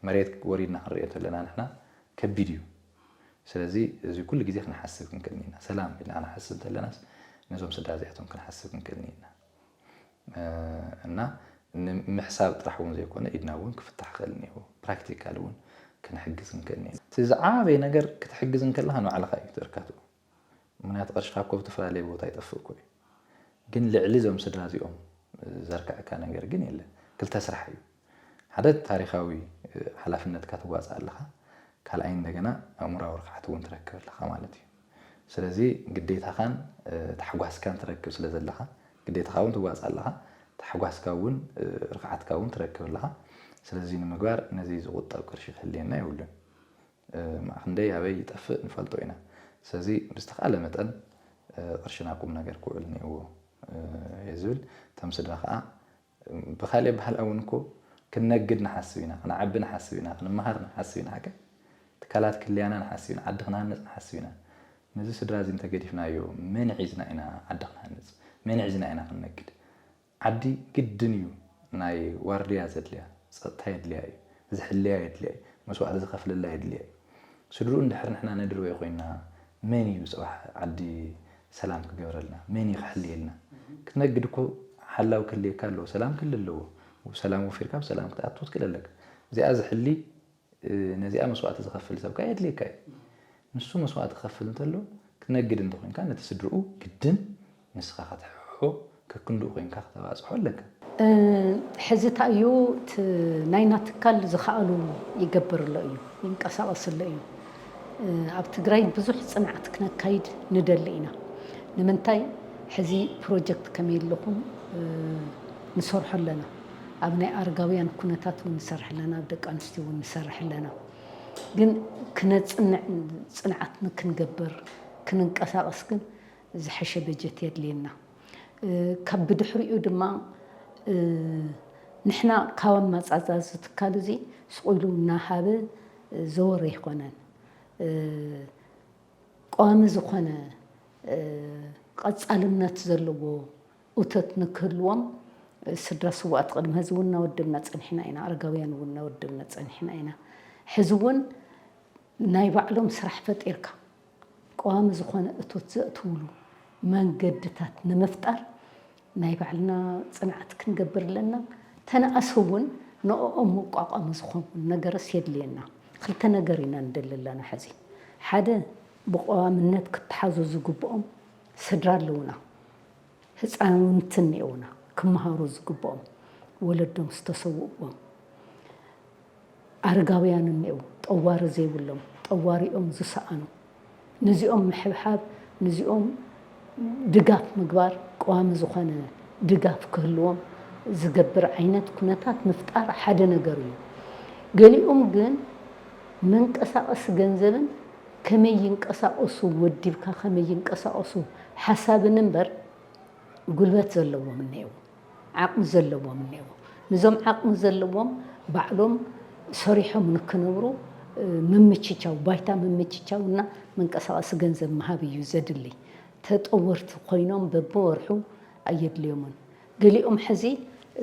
መሬት ወሪድና ክንሪኦ ተለና ንሕና ከቢድ እዩ ስለዚ እዚ ኩሉ ግዜ ክንሓስብ ክንክእል ኢና ሰላም ኢልና ክንሓስብ ተለናስ ነዞም ስድራ እዚኣቶም ክንሓስብ ክንክእል ኢና እና ንምሕሳብ ጥራሕ እውን ዘይኮነ ኢድና እውን ክፍታሕ ክእል እኒዎ ፕራክቲካል እውን ክንሕግዝ ክንክእል ኢና እቲ ዝዓበየ ነገር ክትሕግዝ እንከለካ ንባዕልካ እዩ ትእርካትኡ ምክንያቱ ቅርሽካ እኮ ብተፈላለየ ቦታ ይጠፍእ እኮ እዩ ግን ልዕሊ እዞም ስድራ እዚኦም ዘርክዐካ ነገር ግን የለን ክልተ ስራሕ እዩ ሓደ ታሪካዊ ሓላፍነትካ ትዋፅእ ኣለካ ካልኣይ እንደገና ኣእምራዊ ርክዓት እውን ትረክብ ኣለካ ማለት እዩ ስለዚ ግዴታኻን ታሕጓስካን ትረክብ ስለ ዘለኻ ግዴታኻ እውን ትዋፅእ ኣለኻ ታሕጓስካ እውን ርክዓትካ እውን ትረክብ ኣለኻ ስለዚ ንምግባር ነዚ ዝቁጠብ ቅርሺ ክህልየና የብሉን ማእክንደይ ኣበይ ይጠፍእ ንፈልጦ ኢና ስለዚ ብዝተኻለ መጠን ቅርሽና ቁም ነገር ክውዕል እኒእዎ እየ ዝብል እቶም ስድራ ከዓ ብካልእ ባህል እውን እኮ ክንነግድ ንሓስብ ኢና ክንዓቢ ንሓስብ ኢና ክንመሃር ንሓስብ ኢና ሓቀ ትካላት ክልያና ንሓስብ ኢና ዓዲ ክንሃንፅ ንሓስብ ኢና ነዚ ስድራ እዚ እንተገዲፍናዮ መን ሒዝና ኢና ዓዲ ክንሃንፅ መን ሒዝና ኢና ክንነግድ ዓዲ ግድን እዩ ናይ ዋርድያ ዘድልያ ፀጥታ የድልያ እዩ ዝሕልያ የድልያ እዩ መስዋእቲ ዝኸፍለላ የድልያ እዩ ስድርኡ እንድሕር ንሕና ነድርበዮ ኮይንና መን እዩ ፅባሕ ዓዲ ሰላም ክገብረልና መን እዩ ክሕልየልና ክትነግድ እኮ ሓላው ክልየካ ኣለዎ ሰላም ክል ኣለዎ ሰላም ወፊርካ ብሰላም ክትኣቱ ትክእል ኣለካ እዚኣ ዝሕሊ ነዚኣ መስዋእቲ ዝኸፍል ሰብ ከዓ የድልየካ እዩ ንሱ መስዋእቲ ክኸፍል እንተሎ ክትነግድ እንተኮይንካ ነቲ ስድርኡ ግድን ንስኻ ከተሕሖ ከክንድኡ ኮይንካ ክተባፅሖ ኣለካ ሕዚ ታእዩ ናይና ትካል ዝኸኣሉ ይገብር ኣሎ እዩ ይንቀሳቐስ ኣሎ እዩ ኣብ ትግራይ ብዙሕ ፅንዓት ክነካይድ ንደሊ ኢና ንምንታይ ሕዚ ፕሮጀክት ከመይ ኣለኹም ንሰርሖ ኣለና ኣብ ናይ ኣረጋውያን ኩነታት እውን ንሰርሕ ኣለና ኣብ ደቂ ኣንስትዮ እውን ንሰርሕ ኣለና ግን ክነፅንዕ ፅንዓት ክንገብር ክንንቀሳቐስ ግን ዝሐሸ በጀት የድልየና ካብ ብድሕሪኡ ድማ ንሕና ካብ ኣመፃፅኣ እዚ ትካል እዚ ስቕ ኢሉ እናሃበ ዘወረ ኣይኮነን። ቀዋሚ ዝኾነ ቀፃልነት ዘለዎ እቶት ንክህልዎም ስድራ ስውኣት ቅድሚ ሕዚ እውን እናወደብና ፀኒሕና ኢና። ኣረጋውያን እውን እናወደብና ፀኒሕና ኢና። ሕዚ እውን ናይ ባዕሎም ስራሕ ፈጢርካ ቀዋሚ ዝኾነ እቶት ዘእትውሉ መንገድታት ንምፍጣር ናይ ባዕልና ፅንዓት ክንገብር ኣለና። ተነኣሰ እውን ንዕኦም መቋቋሚ ዝኸውን ነገርስ የድልየና። ክልተ ነገር ኢና ንደሊ ኣለና ሕዚ። ሓደ ብቐዋምነት ክተሓዙ ዝግብኦም ስድራ ኣለውና። ህፃውንቲ እኒአውና ክመሃሩ ዝግብኦም ወለዶም ዝተሰውእዎም። ኣረጋውያን እኒአው ጠዋሪ ዘይብሎም ጠዋሪኦም ዝሰኣኑ ነዚኦም ምሕብሓብ ነዚኦም ድጋፍ ምግባር ቀዋሚ ዝኾነ ድጋፍ ክህልዎም ዝገብር ዓይነት ኩነታት ምፍጣር ሓደ ነገር እዩ። ገሊኦም ግን መንቀሳቐሲ ገንዘብን ከመይ ይንቀሳቐሱ ወዲብካ ከመይ ይንቀሳቐሱ ሓሳብን እምበር ጉልበት ዘለዎም እኒአው፣ ዓቕሚ ዘለዎም እኒአው። ንዞም ዓቕሚ ዘለዎም ባዕሎም ሰሪሖም ንክነብሩ ምምችቻው፣ ባይታ ምምችቻው እና መንቀሳቐሲ ገንዘብ ምሃብ እዩ ዘድሊ። ተጠወርቲ ኮይኖም በብወርሑ ኣየድልዮምን። ገሊኦም ሕዚ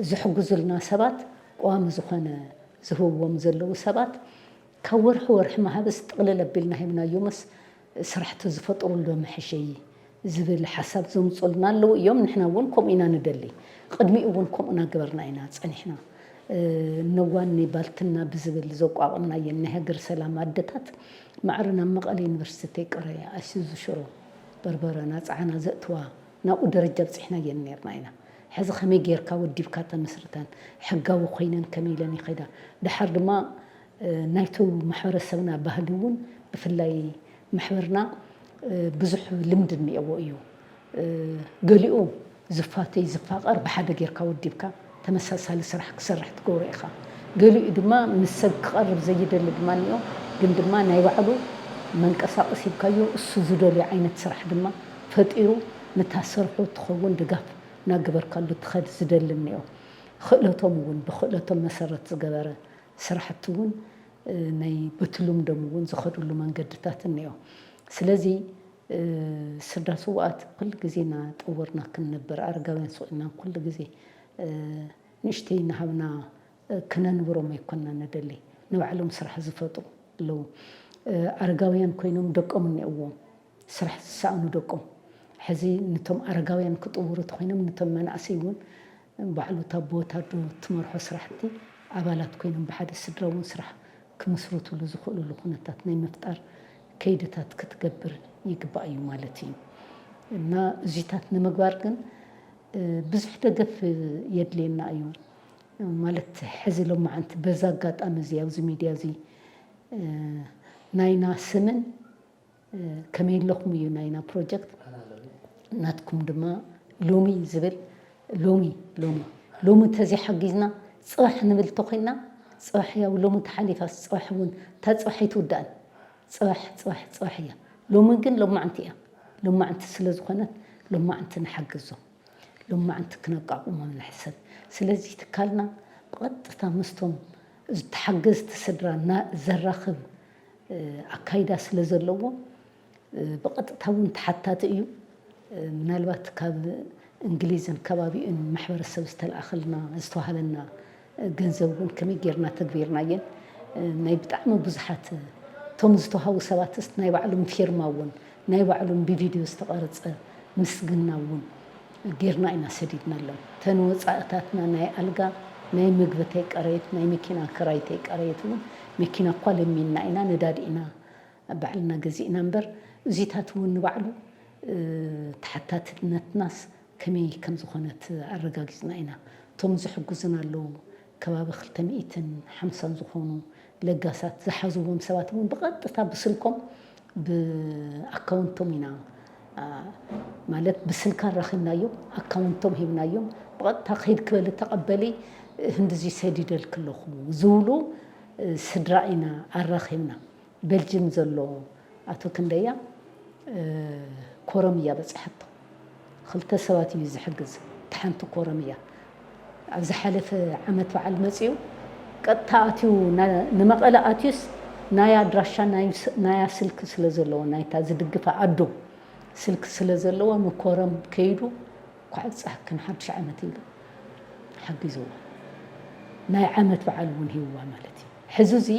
ዝሕግዙልና ሰባት ቀዋሚ ዝኾነ ዝህብዎም ዘለዉ ሰባት ካብ ወርሒ ወርሒ ምሃብስ ጥቕልል ኣቢልና ሂብናዮምስ ስራሕቲ ዝፈጥሩሉ ዶ ምሕሸይ ዝብል ሓሳብ ዘምፁልና ኣለዉ እዮም። ንሕና እውን ከምኡ ኢና ንደሊ። ቅድሚኡ እውን ከምኡ እናገበርና ኢና ፀኒሕና። ነዋኒ ባልትና ብዝብል ዘቋቋምናየን ናይ ሃገር ሰላም ኣደታት ማዕረ ናብ መቐለ ዩኒቨርሲቲ ተይቀረየ ኣይሱዙ ሽሮ በርበረ ናፃዓና ዘእትዋ ናብኡ ደረጃ ኣብፂሕናየን ነርና ኢና። ሕዚ ከመይ ጌርካ ወዲብካ ተመስርተን ሕጋዊ ኮይነን ከመይ ኢለን ይኸዳ? ደሓር ድማ ናይቱ ማሕበረሰብና ባህሊ እውን ብፍላይ ማሕበርና ብዙሕ ልምዲ እኒኤዎ እዩ። ገሊኡ ዝፋተይ ዝፋቐር ብሓደ ጌርካ ወዲብካ ተመሳሳሊ ስራሕ ክሰርሕ ትገብሮ ኢኻ። ገሊኡ ድማ ምስ ሰብ ክቐርብ ዘይደሊ ድማ እኒኦ፣ ግን ድማ ናይ ባዕሉ መንቀሳቐስ ሂብካዮ እሱ ዝደልዮ ዓይነት ስራሕ ድማ ፈጢሩ ንታ ስርሑ ትኸውን ድጋፍ እናገበርካሉ ትኸድ ዝደሊ እኒኦ። ክእለቶም እውን ብክእለቶም መሰረት ዝገበረ ስራሕቲ እውን ናይ በቲ ልምዶም እውን ዝኸድሉ መንገድታት እኒኦ። ስለዚ ስድራ ስውኣት ኩሉ ግዜ እናጠወርና ክንነብር ኣረጋውያን ስቕ ኢልና ኩሉ ግዜ ንእሽተይ እናሃብና ክነንብሮም ኣይኮንና ንደሊ። ንባዕሎም ስራሕ ዝፈጥሩ ኣለዉ። ኣረጋውያን ኮይኖም ደቆም እኒኦዎም ስራሕ ዝሰኣኑ ደቆም። ሕዚ ንቶም ኣረጋውያን ክጥውሩ ተኾይኖም ንቶም መናእሰይ እውን ባዕሉ እታ ቦታ ዶ ትመርሖ ስራሕቲ ኣባላት ኮይኖም ብሓደ ስድራ እውን ስራሕ ክምስርትሉ ዝኽእልሉ ኩነታት ናይ ምፍጣር ከይድታት ክትገብር ይግባእ እዩ ማለት እዩ። እና እዚታት ንምግባር ግን ብዙሕ ደገፍ የድልየና እዩ። ማለት ሕዚ ሎማዓንቲ በዛ ኣጋጣሚ እዚ ኣብዚ ሚድያ እዚ ናይና ስምን ከመይ ኣለኹም እዩ ናይና ፕሮጀክት ናትኩም ድማ ሎሚ ዝብል ሎሚ ሎሚ ሎሚ ተዘይሓጊዝና ፅባሕ ንብል ተኮይና ፅባሕ ያው ሎሚ ተሓሊፋ ፅባሕ እውን እታ ፅባሕ ኣይትውዳእን ፅባሕ ፅባሕ ፅባሕ እያ። ሎሚ ግን ሎማዕንቲ እያ። ሎማዕንቲ ስለ ዝኾነት ሎማዕንቲ ንሓግዞ። ሎማዕንቲ ክነቋቁሞም ንሕሰብ። ስለዚ ትካልና ብቐጥታ ምስቶም ተሓገዝቲ ስድራ ዘራኽብ ኣካይዳ ስለ ዘለዎ ብቐጥታ እውን ተሓታቲ እዩ። ምናልባት ካብ እንግሊዝን ከባቢኡን ማሕበረሰብ ዝተለኣኸልና ዝተዋሃበና ገንዘብ እውን ከመይ ጌርና ተግቢርናየን ናይ ብጣዕሚ ብዙሓት እቶም ዝተዋሃቡ ሰባትስ ናይ ባዕሎም ፊርማ እውን ናይ ባዕሎም ብቪድዮ ዝተቐረፀ ምስግና እውን ጌርና ኢና ሰዲድናሎም። እተን ወፃእታትና ናይ ኣልጋ ናይ ምግቢ ተይቀረየት ናይ መኪና ክራይ ተይቀረየት እውን መኪና እኳ ለሚንና ኢና ነዳዲ ኢና ባዕልና ገዚእና እምበር እዚታት እውን ንባዕሉ ተሓታትነትናስ ከመይ ከም ዝኾነት ኣረጋጊፅና ኢና። እቶም ዝሕግዙና ኣለዉ ከባቢ ክልተ ሚእትን ሓምሳን ዝኾኑ ለጋሳት ዝሓዝዎም ሰባት እውን ብቐጥታ ብስልኮም ብኣካውንቶም ኢና ማለት ብስልካ ኣራኺብናዮም ኣካውንቶም ሂብናዮም ብቐጥታ ከይድ ክበሊ ተቐበሊ ህንድዚ ሰዲደልኪ ኣለኹ ዝብሉ ስድራ ኢና ኣራኺብና። ቤልጅም ዘሎ ኣቶ ክንደያ ኮረም እያ በፂሓቶ። ክልተ ሰባት እዩ ዝሕግዝ፣ እታ ሓንቲ ኮረም እያ። ኣብ ዝሓለፈ ዓመት በዓል መፂኡ ቀጥታ ኣትዩ ንመቐለ ኣትዩስ ናይ ኣድራሻ ናያ ስልኪ ስለ ዘለዎ ናይታ ዝድግፋ ኣዶ ስልኪ ስለ ዘለዎ ንኮረም ከይዱ ኳዕፃ ክንሓድሽ ዓመት ኢሉ ሓጊዝዎ ናይ ዓመት በዓል እውን ሂውዋ ማለት እዩ። ሕዚ እዚ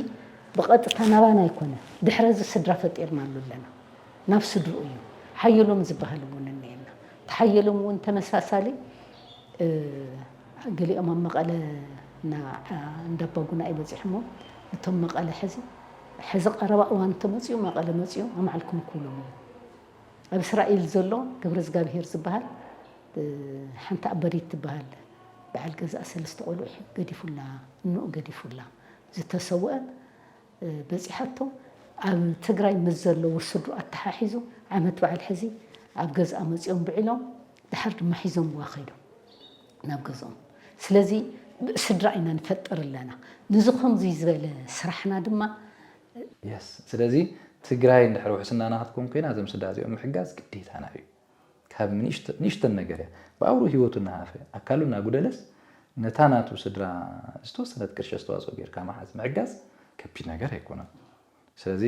ብቐጥታ ናባና ኣይኮነ ድሕረ እዚ ስድራ ፈጢርናሉ ኣለና ናብ ስድርኡ እዩ። ሓየሎም ዝበሃል እውን እኒኤና ተሓየሎም እውን ተመሳሳሊ ገሊኦም ኣብ መቐለ እንዳባጉና እዩ በፂሖሞ እቶም መቐለ ሕዚ ሕዚ ቀረባ እዋን እንተመፅኡ መቐለ መፅኡ ኣማዕልኩም ክብሎም እዩ ኣብ እስራኤል ዘሎ ገብረ እግዚኣብሄር ዝበሃል ሓንቲ ኣበሪት ትበሃል በዓል ገዛእ ሰለስተ ቆልዑ ገዲፉላ እንኡ ገዲፉላ ዝተሰወአ በፂሓቶ ኣብ ትግራይ ምስ ዘለዉ ስድሩ ኣተሓሒዙ ዓመት በዓል ሕዚ ኣብ ገዝኣ መፂኦም ብዒሎም ድሓር ድማ ሒዞምዋ ከይዶም ናብ ገዝኦም ስለዚ ስድራ ኢና ንፈጥር ኣለና ንዚ ከምዚ ዝበለ ስራሕና ድማ የስ ስለዚ ትግራይ እንድሕር ውሕስናና ክትኮን ኮይና እዞም ስድራ እዚኦም ምሕጋዝ ግዴታና እዩ ካብ ንእሽተን ነገር እያ ብኣውሩ ህይወቱ እናሃፈ ኣካሉ እናጉደለስ ነታ ናቱ ስድራ ዝተወሰነት ቅርሺ ኣስተዋፅኦ ጌርካ መሓዝ ምሕጋዝ ከቢድ ነገር ኣይኮነን ስለዚ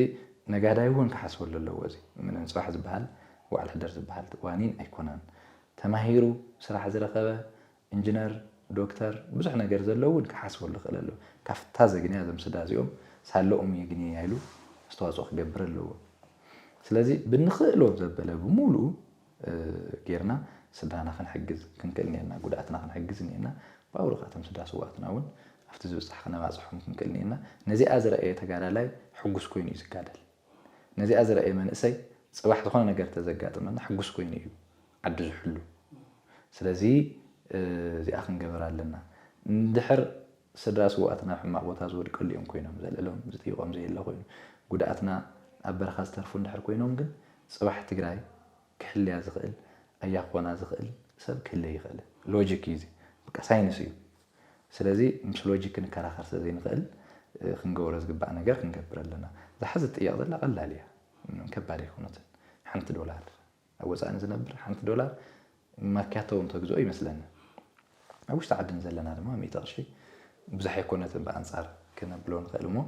ነጋዳይ እውን ክሓስበሉ ኣለዎ እዚ ምንም ፅባሕ ዝበሃል ዋዕል ሕደር ዝበሃል ዋኒን ኣይኮነን ተማሂሩ ስራሕ ዝረኸበ ኢንጂነር ዶክተር፣ ብዙሕ ነገር ዘለዎ እውን ክሓስበሉ ይኽእል ኣለዎ። ካብታ ዘግንያ እዞም ስድራ እዚኦም ሳለኦም የግንያ ኢሉ ኣስተዋፅኦ ክገብር ኣለዎ። ስለዚ ብንኽእሎ ዘበለ ብምሉኡ እ፣ ጌርና ስድራና ክንሕግዝ ክንክእል እኒአና፣ ጉድኣትና ክንሕግዝ እኒአና። ብኣውሩ ከዓ እቶም ስድራ ስውኣትና እውን ኣብቲ ዝብፃሕ ክነባፅሖም ክንክእል እኒአና። ነዚኣ ዝረኣየ ተጋዳላይ ሕጉስ ኮይኑ እዩ ዝጋደል። ነዚኣ ዝረኣየ መንእሰይ ፅባሕ ዝኾነ ነገር ተዘጋጥመና ሕጉስ ኮይኑ እዩ ዓዱ ዝሕሉ። ስለዚ እ፣ እዚኣ ክንገበር ኣለና። እንድሕር ስድራ ስውኣትና ኣብ ሕማቕ ቦታ ዝወድቀሉ እዮም ኮይኖም ዘልዕሎም ዝጥይቖም ዘየለ ኮይኑ፣ ጉድኣትና ኣብ በረኻ ዝተርፉ እንድሕር ኮይኖም ግን ፅባሕ ትግራይ ክሕልያ ዝኽእል ኣያ ክኾና ዝኽእል ሰብ ክህለ ይኽእል። ሎጂክ እዩ እዚ። በቃ ሳይንስ እዩ። ስለዚ ምስ ሎጂክ ክንከራኸር ስለ ዘይንኽእል እ፣ ክንገብሮ ዝግባእ ነገር ክንገብር ኣለና። ዝሓዘ ትጥየቕ ዘላ ቀላል እያ። ምንም ከባድ ኣይኮነትን። ሓንቲ ዶላር ኣብ ወፃኢ ንዝነብር ሓንቲ ዶላር ማኪያቶ እውን ተግዝኦ ይመስለኒ። ኣብ ውሽጢ ዓዲ ንዘለና ድማ ሚእቲ ቅርሺ ብዙሕ ኣይኮነትን ብኣንፃር ክነብሎ ንኽእል እሞ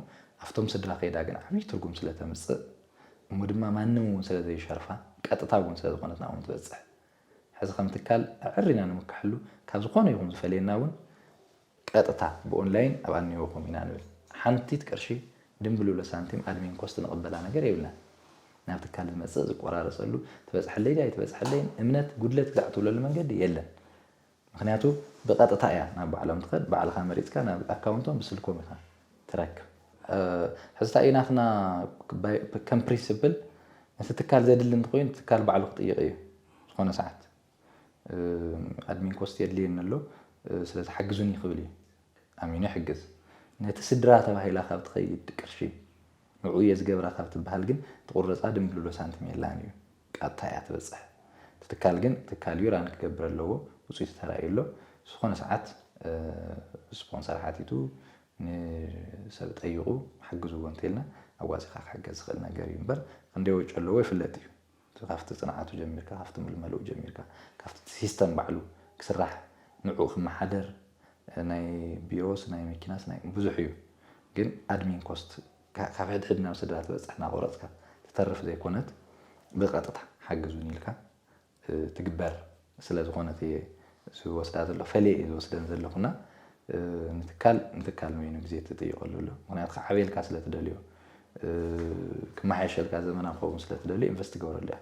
ኣብቶም ስድራ ከይዳ ግን ዓብዪ ትርጉም ስለ ተምፅእ እሞ ድማ ማንም እውን ስለ ዘይሸርፋ ቀጥታ እውን ስለ ዝኾነት ናብኦም ትበፅሕ ሕዚ ከም ትካል ኣዕሪና ንምክሐሉ ካብ ዝኾነ ይኹን ዝፈልየና እውን ቀጥታ ብኦንላይን ኣብ ኣንዮኹም ኢና ንብል። ሓንቲት ቅርሺ ድም ብልብሎ ሳንቲም ኣድሚን ኮስት ንቕበላ ነገር የብልናን። ናብ ትካል ዝመጽእ ዝቆራረጸሉ ትበጽሐለይ ድያ ኣይትበጽሐለይን እምነት ጉድለት ክሳዕ ትብለሉ መንገዲ የለን። ምኽንያቱ ብቐጥታ እያ ናብ ባዕሎም ትኸድ፣ ባዕልኻ መሪጽካ ናብ ኣካውንቶም ብስልኮም ኢኻ ትረክብ። ሕዝታ ኢናትና ከም ፕሪንስፕል ነቲ ትካል ዘድሊ እንተኮይኑ ትካል ባዕሉ ክጥይቕ እዩ ዝኾነ ሰዓት ኣድሚን ኮስት የድልየኒ ኣሎ ስለዚ ሓግዙኒ ክብል እዩ ኣሚኑ ይሕግዝ ነቲ ስድራ ተባሂላ ካብ ትኸይድ ቅርሺ ንዕኡ እየ ዝገብራ ካብ ትበሃል ግን ትቁረፃ ድምብልሎ ሳንቲም የላን እዩ ቀጥታ እያ ትበፅሕ እቲ ትካል ግን ትካል እዩ ራን ክገብር ኣለዎ ውፅኢቱ ተራእዩ ኣሎ ዝኾነ ሰዓት ስፖንሰር ሓቲቱ ንሰብ ጠይቑ ሓግዝዎ እንተልና ኣዋፂኻ ክሕገዝ ዝኽእል ነገር እዩ እምበር ክንደይ ወጪ ኣለዎ ይፍለጥ እዩ ካብቲ ፅንዓቱ ጀሚርካ ካብቲ ምልመልኡ ጀሚርካ ካብቲ ሲስተም ባዕሉ ክስራሕ ንዕኡ ክመሓደር ናይ ቢሮስ ናይ መኪናስ ናይ ብዙሕ እዩ ግን ኣድሚን ኮስት ካብ ሕድሕድ ናብ ስድራ ትበፅሕ እናቆረፅካ ትተርፍ ዘይኮነት ብቐጥታ ሓግዙን ኢልካ ትግበር ስለ ዝኾነት እየ ዝወስዳ ዘሎ ፈለየ እየ ዝወስደን ዘለኹና ንትካል ንትካል መይኑ ግዜ ትጥይቀሉ ኣሎ ምክንያቱ ክዓብየልካ ስለ ትደልዮ ክመሓየሸልካ ዘመናዊ ክኸውን ስለ ትደልዮ ኢንቨስት ትገብረሉ እያ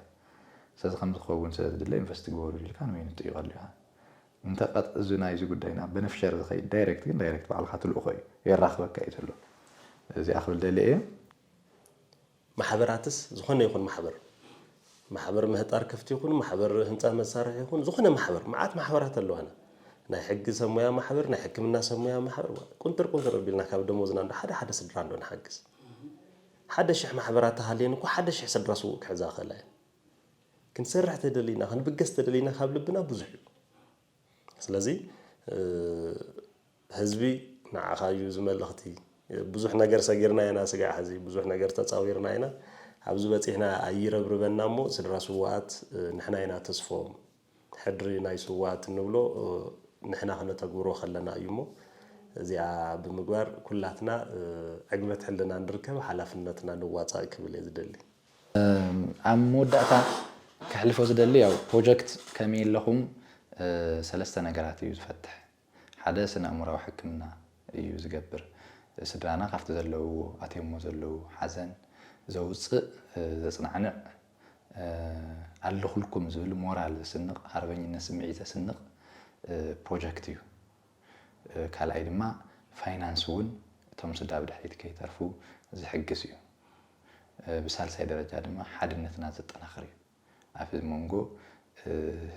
ስለዚ ከም ዝኸውን ስለ ትድለ ኢንቨስት ትገብረሉ ኢልካ ንመይኑ ትጥይቀሉ ኢኻ እንተ ቀጥ እዚ ናይዚ ጉዳይና በነፍሸር ዝኸይድ ዳይሬክት ግን ዳይሬክት ባዕልካ ትልእኾ እዩ የራኽበካ እዩ ዘሎ እዚኣ ክብል ደልየ እየ ማሕበራትስ ዝኾነ ይኹን ማሕበር ማሕበር ምህጣር ከፍቲ ይኹን ማሕበር ህንፃ መሳርሒ ይኹን ዝኾነ ማሕበር መዓት ማሕበራት ኣለዋና ናይ ሕጊ ሰሙያ ማሕበር ናይ ሕክምና ሰሙያ ማሕበር ቁንጥር ቁንጥር ቢልና ካብ ደሞዝና እንዶ ሓደ ሓደ ስድራ እንዶ ንሓግዝ ሓደ ሽሕ ማሕበራት ተሃልየን እኮ ሓደ ሽሕ ስድራ ስውእ ክሕዛ ክእላ እየን ክንሰርሕ ተደሊና ክንብገስ ተደሊና ካብ ልብና ብዙሕ እዩ ስለዚ ህዝቢ ንዓኻ እዩ እዚ መልእኽቲ ብዙሕ ነገር ሰጊርና ኢና ስጋዕ ሕዚ ብዙሕ ነገር ተፃዊርና ኢና ኣብዚ በፂሕና ኣይረብርበና እሞ ስድራ ስዋኣት ንሕና ኢና ተስፎም ሕድሪ ናይ ስዋኣት እንብሎ ንሕና ክነተግብሮ ከለና እዩ እሞ እዚኣ ብምግባር ኩላትና ዕግበት ሕልና ንርከብ ሓላፍነትና ንዋፃእ ክብል እየ ዝደሊ ኣብ መወዳእታ ከሕልፎ ዝደሊ ያው ፕሮጀክት ከመይ ኣለኹም ሰለስተ ነገራት እዩ ዝፈትሕ ሓደ ስነ ኣእምራዊ ሕክምና እዩ ዝገብር ስድራና ካብቲ ዘለውዎ ኣትዮሞ ዘለዉ ሓዘን ዘውፅእ ዘፅናዕንዕ ኣለኹልኩም ዝብል ሞራል ዘስንቕ ሃርበኝነት ስምዒት ዘስንቕ ፕሮጀክት እዩ ካልኣይ ድማ ፋይናንስ እውን እቶም ስድራ ብድሕሪት ከይተርፉ ዝሕግዝ እዩ ብሳልሳይ ደረጃ ድማ ሓድነትና ዘጠናኽር እዩ ኣብ መንጎ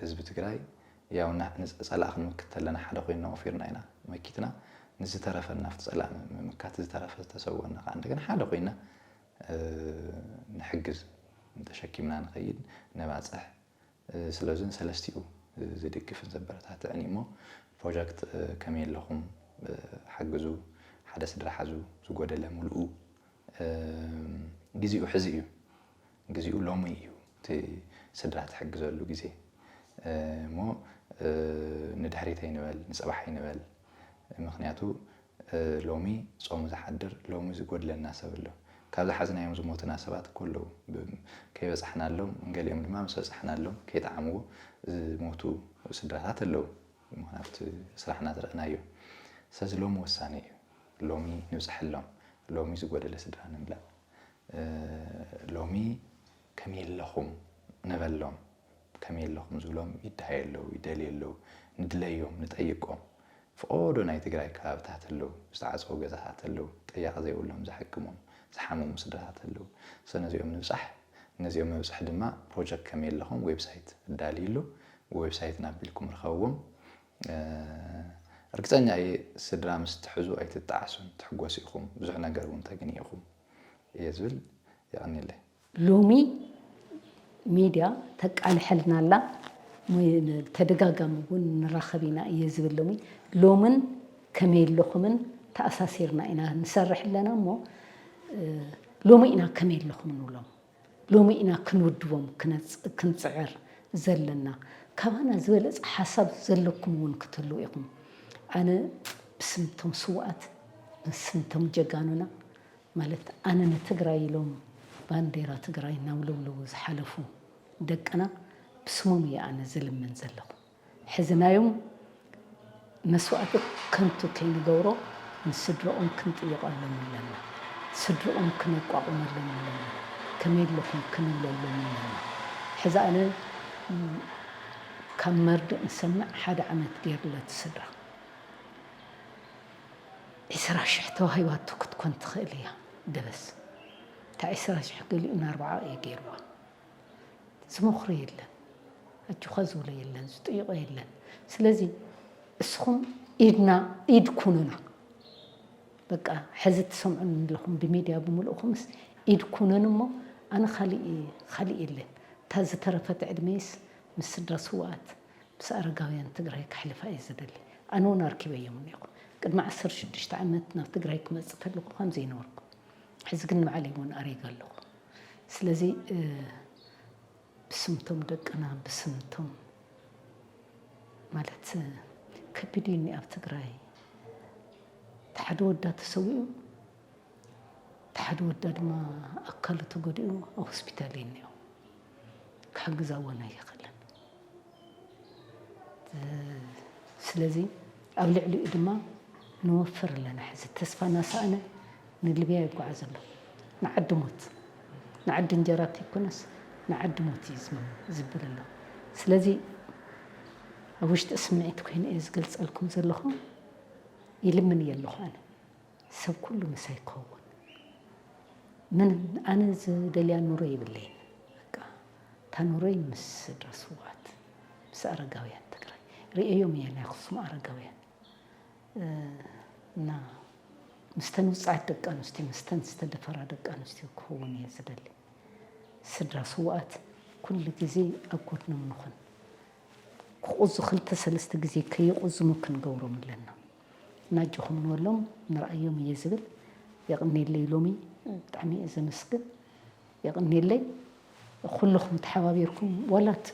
ህዝቢ ትግራይ ያው ጸላእ ክንምክት ተለና ሓደ ኮይና ወፊርና ኢና መኪትና ንዝተረፈና ኣብቲ ጸላእ ምምካት ዝተረፈ ዝተሰወና ከዓ እንደገና ሓደ ኮይና ንሕግዝ ተሸኪምና ንኸይድ ነባፅሕ ስለዚ ንሰለስቲኡ ዝድግፍን ዘበረታትዕን እዩ እሞ ፕሮጀክት ከመይ ኣለኹም ሓግዙ ሓደ ስድራ ሓዙ ዝጎደለ ሙሉኡ ግዜኡ ሕዚ እዩ ግዜኡ ሎሚ እዩ እቲ ስድራ ትሕግዘሉ ግዜ እሞ ንድሕሪት ኣይንበል ንፅባሕ ኣይንበል ምክንያቱ ሎሚ ፆሙ ዝሓድር ሎሚ ዝጎድለና ሰብ ኣሎ ካብ ዝሓዝናዮም ዝሞቱና ሰባት እኮ ኣለዉ ከይበፃሕናሎም ገሊኦም ድማ ምስ በፃሕናሎም ከይጠዓምዎ ዝሞቱ ስድራታት ኣለዉ ምኽንያቱ ስራሕና ዝረኣናዮ። ስለዚ ሎሚ ወሳኒ እዩ። ሎሚ ንብፅሐሎም። ሎሚ ዝጎደለ ስድራ ንምምላእ። ሎሚ ከመይ ኣለኹም ንበሎም። ከመይ ኣለኹም ዝብሎም ይደሃዩ ኣለዉ፣ ይደልዩ ኣለዉ። ንድለዮም፣ ንጠይቆም። ፈቐዶ ናይ ትግራይ ከባብታት ኣለዉ፣ ዝተዓፀዉ ገዛታት ኣለዉ፣ ጠያቂ ዘይብሎም ዝሓክሞም፣ ዝሓመሙ ስድራታት ኣለዉ። ሰ ነዚኦም ንብፃሕ። ነዚኦም ምብፃሕ ድማ ፕሮጀክት ከመይ ኣለኹም ዌብሳይት ኣዳልዩ ኣሎ። ዌብሳይት ናቢልኩም ርኸብዎም። እርግፀኛ እየ ስድራ ምስ ትሕዙ ኣይትጠዓሱን፣ ትሕጎሱ ኢኹም፣ ብዙሕ ነገር እውን ተግንዩ ኢኹም እየ ዝብል። የቐንየለይ። ሎሚ ሚድያ ተቃልሐልና ኣላ። ተደጋጋሚ እውን ንራኸብ ኢና እየ ዝብል ሎሚ። ሎምን ከመይ ኣለኹምን ተኣሳሲርና ኢና ንሰርሕ ኣለና እሞ ሎሚ ኢና ከመይ ኣለኹም ንብሎም። ሎሚ ኢና ክንውድቦም ክንፅዕር ዘለና። ካባና ዝበለፀ ሓሳብ ዘለኩም እውን ክትህልው ኢኹም። ኣነ ብስምቶም ስውኣት ብስምቶም ጀጋኑና ማለት ኣነ ንትግራይ ኢሎም ባንዴራ ትግራይ እናውለብለቡ ዝሓለፉ ደቅና ብስሞም እየ ኣነ ዝልምን ዘለኹ። ሕዚ ናዮም መስዋእቲ ከንቱ ከይንገብሮ ንስድረኦም ክንጥይቐሎም ኣለና። ስድረኦም ክነቋቑመሎም ኣለና። ከመይ ኣለኹም ክንብለሎም ኣለና። ሕዚ ኣነ ካብ መርድእ ንሰምዕ ሓደ ዓመት ገይሩለቲ ስድራ። ዒስራ ሽሕ ተዋሂባቶ ክትኮን ትኽእል እያ ደበስ። እታ ዒስራ ሽሕ ገሊኡ ንኣርብዓ እየ ገይርዋ። ዝመኽሮ የለን፣ ኣጆኻ ዝብሎ የለን፣ ዝጥይቖ የለን። ስለዚ እስኹም ኢድና ኢድ ኩኑና። በቃ ሕዚ ትሰምዑኒ ኣለኹም ብሚድያ ብምልእኹምስ ኢድ ኩኑን እሞ ኣነ ካሊእ ካሊእ የለን። እታ ዝተረፈት ዕድመይስ ምስ ስድራ ስውኣት ምስ ኣረጋውያን ትግራይ ከሕልፋ እየ ዝደሊ። ኣነ እውን ኣርኪበዮም እኒኹ ቅድሚ ዓሰርተ ሽዱሽተ ዓመት ናብ ትግራይ ክመፅእ ከለኹ ከምዘይነበርኩ ሕዚ ግን ንባዕለይ እውን ኣሪገ ኣለኹ። ስለዚ ብስምቶም ደቅና ብስምቶም ማለት ከቢድ እዩ እኒ ኣብ ትግራይ ተሓደ ወዳ ተሰዊኡ ተሓደ ወዳ ድማ ኣካሉ ተጎዲኡ ኣብ ሆስፒታል እዩ እኒኦ። ክሕግዛ እውን ኣይኽእልን። ስለዚ ኣብ ልዕሊኡ ድማ ንወፍር ኣለና። ሕዚ ተስፋ እናሰኣነ ንሊብያ ይጓዓዝ ኣሎ። ንዓዲ ሞት፣ ንዓዲ እንጀራ ከይኮነስ ንዓዲ ሞት እዩ ዝብል ኣሎ። ስለዚ ኣብ ውሽጢ ስምዒት ኮይነ እየ ዝገልፀልኩም ዘለኹ። ይልምን እየ ኣለኹ ኣነ። ሰብ ኩሉ ምሳይ ክኸውን ምንም ኣነ ዝደልያ ኑሮ የብለይን። በቃ እታ ኑሮይ ምስ ስድራ ስውኣት ምስ ኣረጋውያን ትግራይ ርእየዮም እየ ናይ ኣኽሱም ኣረጋውያን እና ምስተን ውፅዓት ደቂ ኣንስትዮ ምስተን ዝተደፈራ ደቂ ኣንስትዮ ክኸውን እየ ዝደሊ። ስድራ ስውኣት ኩሉ ግዜ ኣብ ጎድኖም ንኹን። ክቑዙ ክልተ ሰለስተ ግዜ ከይቑዝሙ ክንገብሮም ኣለና። ናጆኹም ንበሎም ንርኣዮም እየ ዝብል። የቕኔለይ ሎሚ ብጣዕሚ እየ ዘመስግን። የቕኔለይ ኩልኹም ተሓባቢርኩም ዋላ እቲ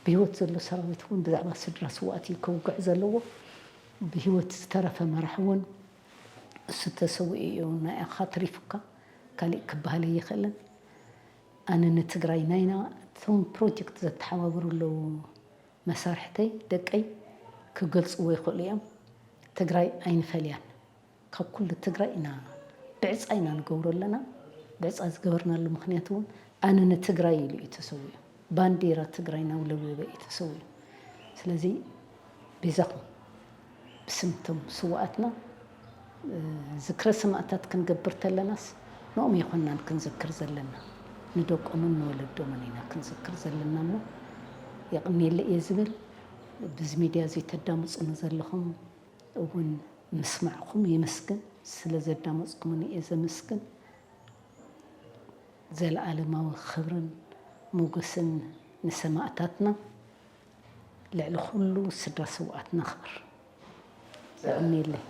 ብህይወት ዘሎ ሰራዊት እውን ብዛዕባ ስድራ ስውኣት እዩ ከውግዕ ዘለዎ። ብህይወት ዝተረፈ መራሕ እውን እሱ ተሰዊኡ እዩ ናይ ኣኻ ትሪፉካ ካሊእ ክበሃል ኣይኽእልን። ኣነ ንትግራይ ናይና እቶም ፕሮጀክት ዘተሓባብሩ ኣለዉ መሳርሕተይ ደቀይ ክገልፅዎ ይኽእሉ እዮም። ትግራይ ኣይንፈልያን። ካብ ኩሉ ትግራይ ኢና ብዕፃ ኢና ንገብሮ ኣለና። ብዕፃ ዝገበርናሉ ምክንያት እውን ኣነ ንትግራይ ኢሉ እዩ ተሰዊኡ። ባንዴራ ትግራይ እናውለብለበ እዩ ተሰዊኡ። ስለዚ ቤዛኹም ብስምቶም ስውኣትና ዝክረ ሰማእታት ክንገብር ተለናስ ንኦም የኾናን ክንዝክር ዘለና ንደቆምን ንወለዶምን ኢና ክንዝክር ዘለና እሞ የቕኔለ እየ ዝብል። ብዚ ሚድያ እዚ ተዳምፁኒ ዘለኹም እውን ምስማዕኹም የመስግን። ስለ ዘዳመፅኩምኒ እየ ዘመስግን። ዘለኣለማዊ ክብርን ሞገስን ንሰማእታትና። ልዕሊ ኩሉ ስድራ ስውኣትና ክብር። የቕንየለይ።